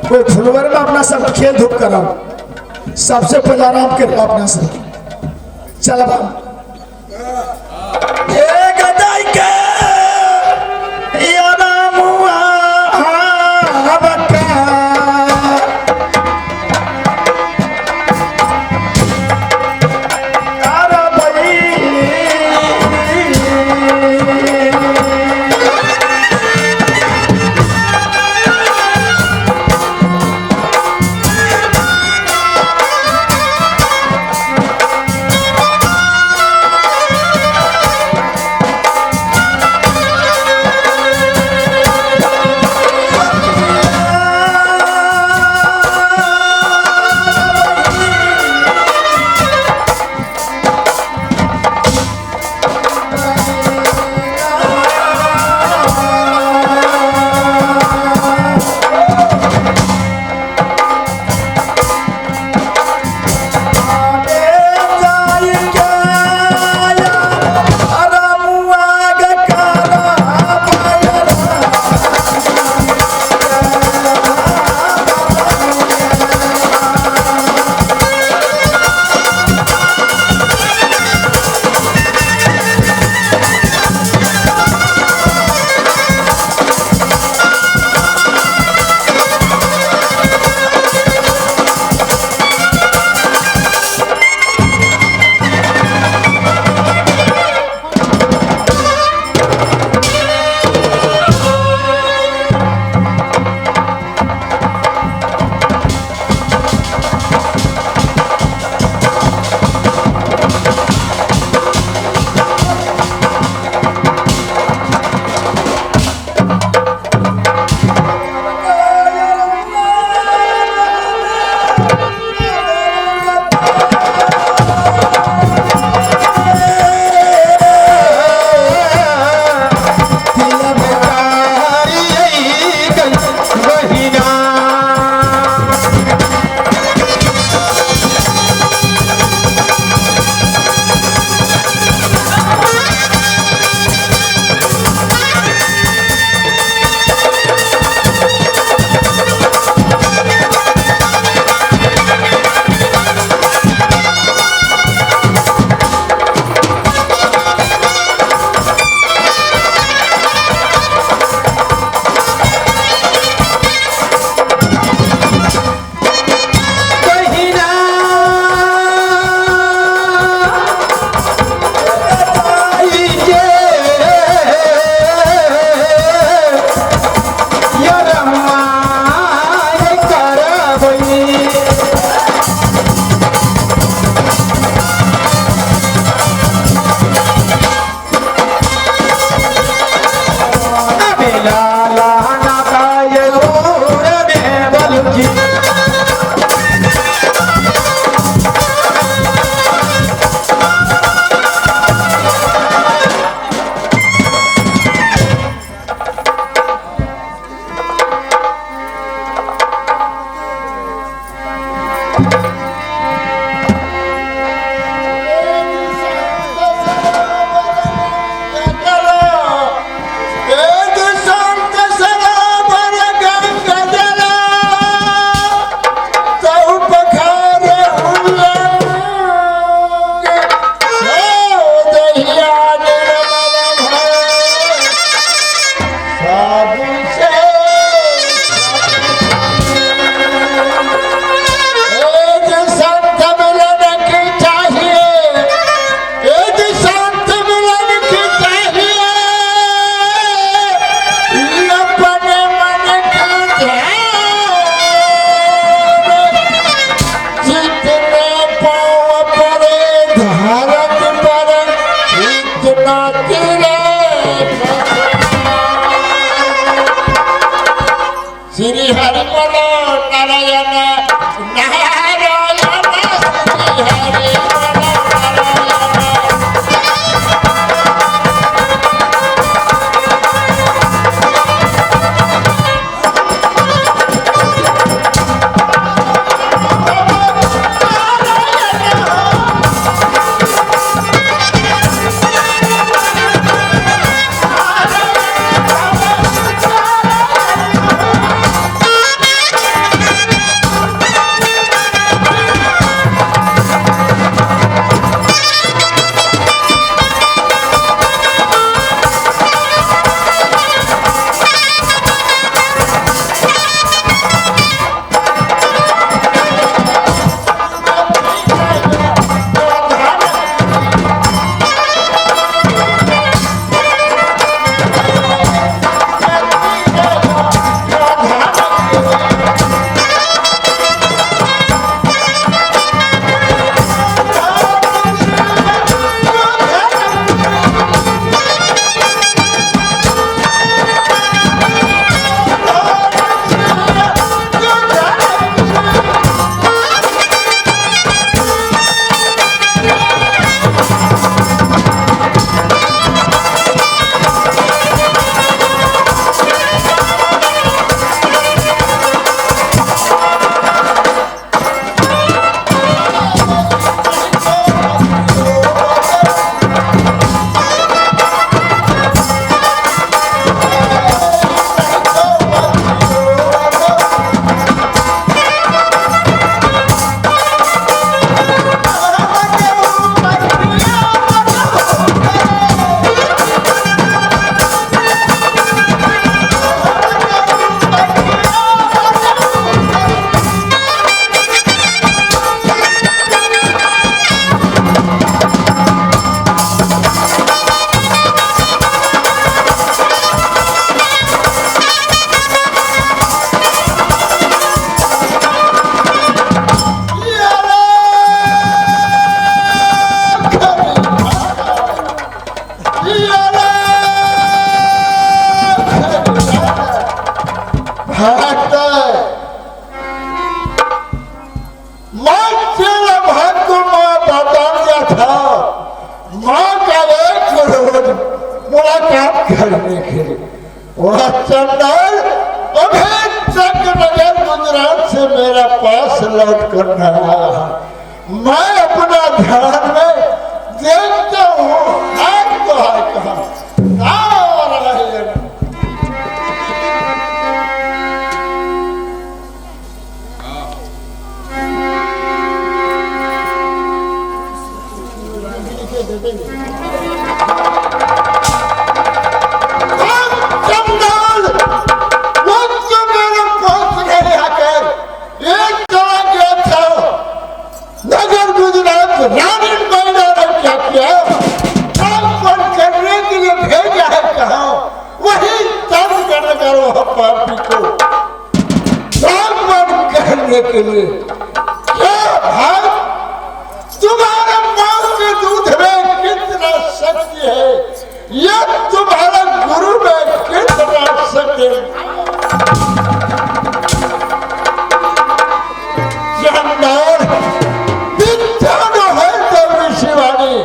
कोई फुलवर में अपना सब खेल धूप करब। सबसे पहले आराम कर अपना सब चलब। ए गदाई के या रामुआ बका माँ का एक रोज मुलाकात करने के लिए। वह चंडाल अभी तक नगर गुजरात से मेरा पास लौट कर न आया। मैं अपना ध्यान में देखता हूँ, आज तो है कहाँ आ रहा है। चंडाल वो तो मेरे पास नहीं आकर एक चला गया था नगर गुजरात। रानी मैना ने क्या किया, ट्रांसफर करने के लिए भेजा है कहा, वही तंग नगर वह पापी को ट्रांसफर करने के लिए। क्या भाई, तुम्हारे माँ के दूध में कितना शक्ति है, ये तुम्हारा गुरु में कितना शक्ति। चंडाल मिथ्या जो है देवी शिवानी,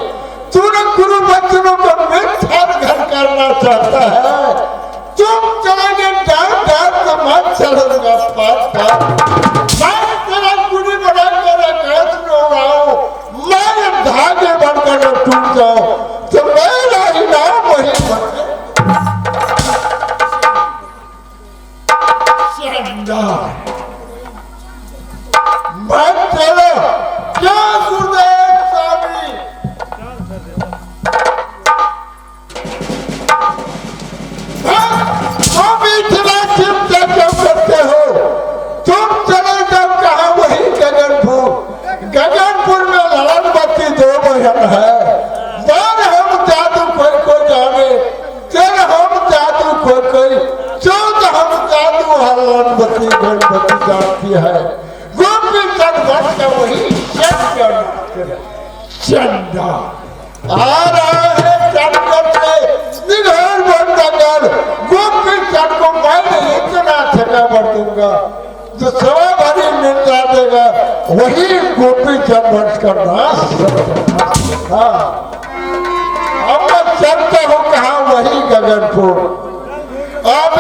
तूने गुरु बच्चों को मिथ्या घर करना चाहता है। तुम चले गए डाल डाल तो मैं चलूंगा पाप पाप। मैं तेरा गुरु बनाकर आकाश में उड़ाऊं, मैं धागे बनकर टूट जाऊं तो मेरा ही नाम वही बने। चंडाल मैं चलो क्या गुरुदेव स्वामी, तुम इतना चिंता क्यों करते हो? तुम चले जाओ कहा, वही गगनपुर। गगनपुर में ललनबत्ती दो बहन है। बार हम जादू कोई को जाने, तेरे हम जादू कोई कोई, चौथ हम जादू हलनबत्ती गणपति जानती है। गोपी चंद वर्ष का वही चंदा आ रहा है। चंद से निघर बनकर गोपी चंद को मैं इतना थका भर दूंगा जो सवा भरी निंदा देगा, वही गोपी चंद वंश का नाश। हाँ, अब मैं चलता हूँ कहा, वही गगनपुर। अब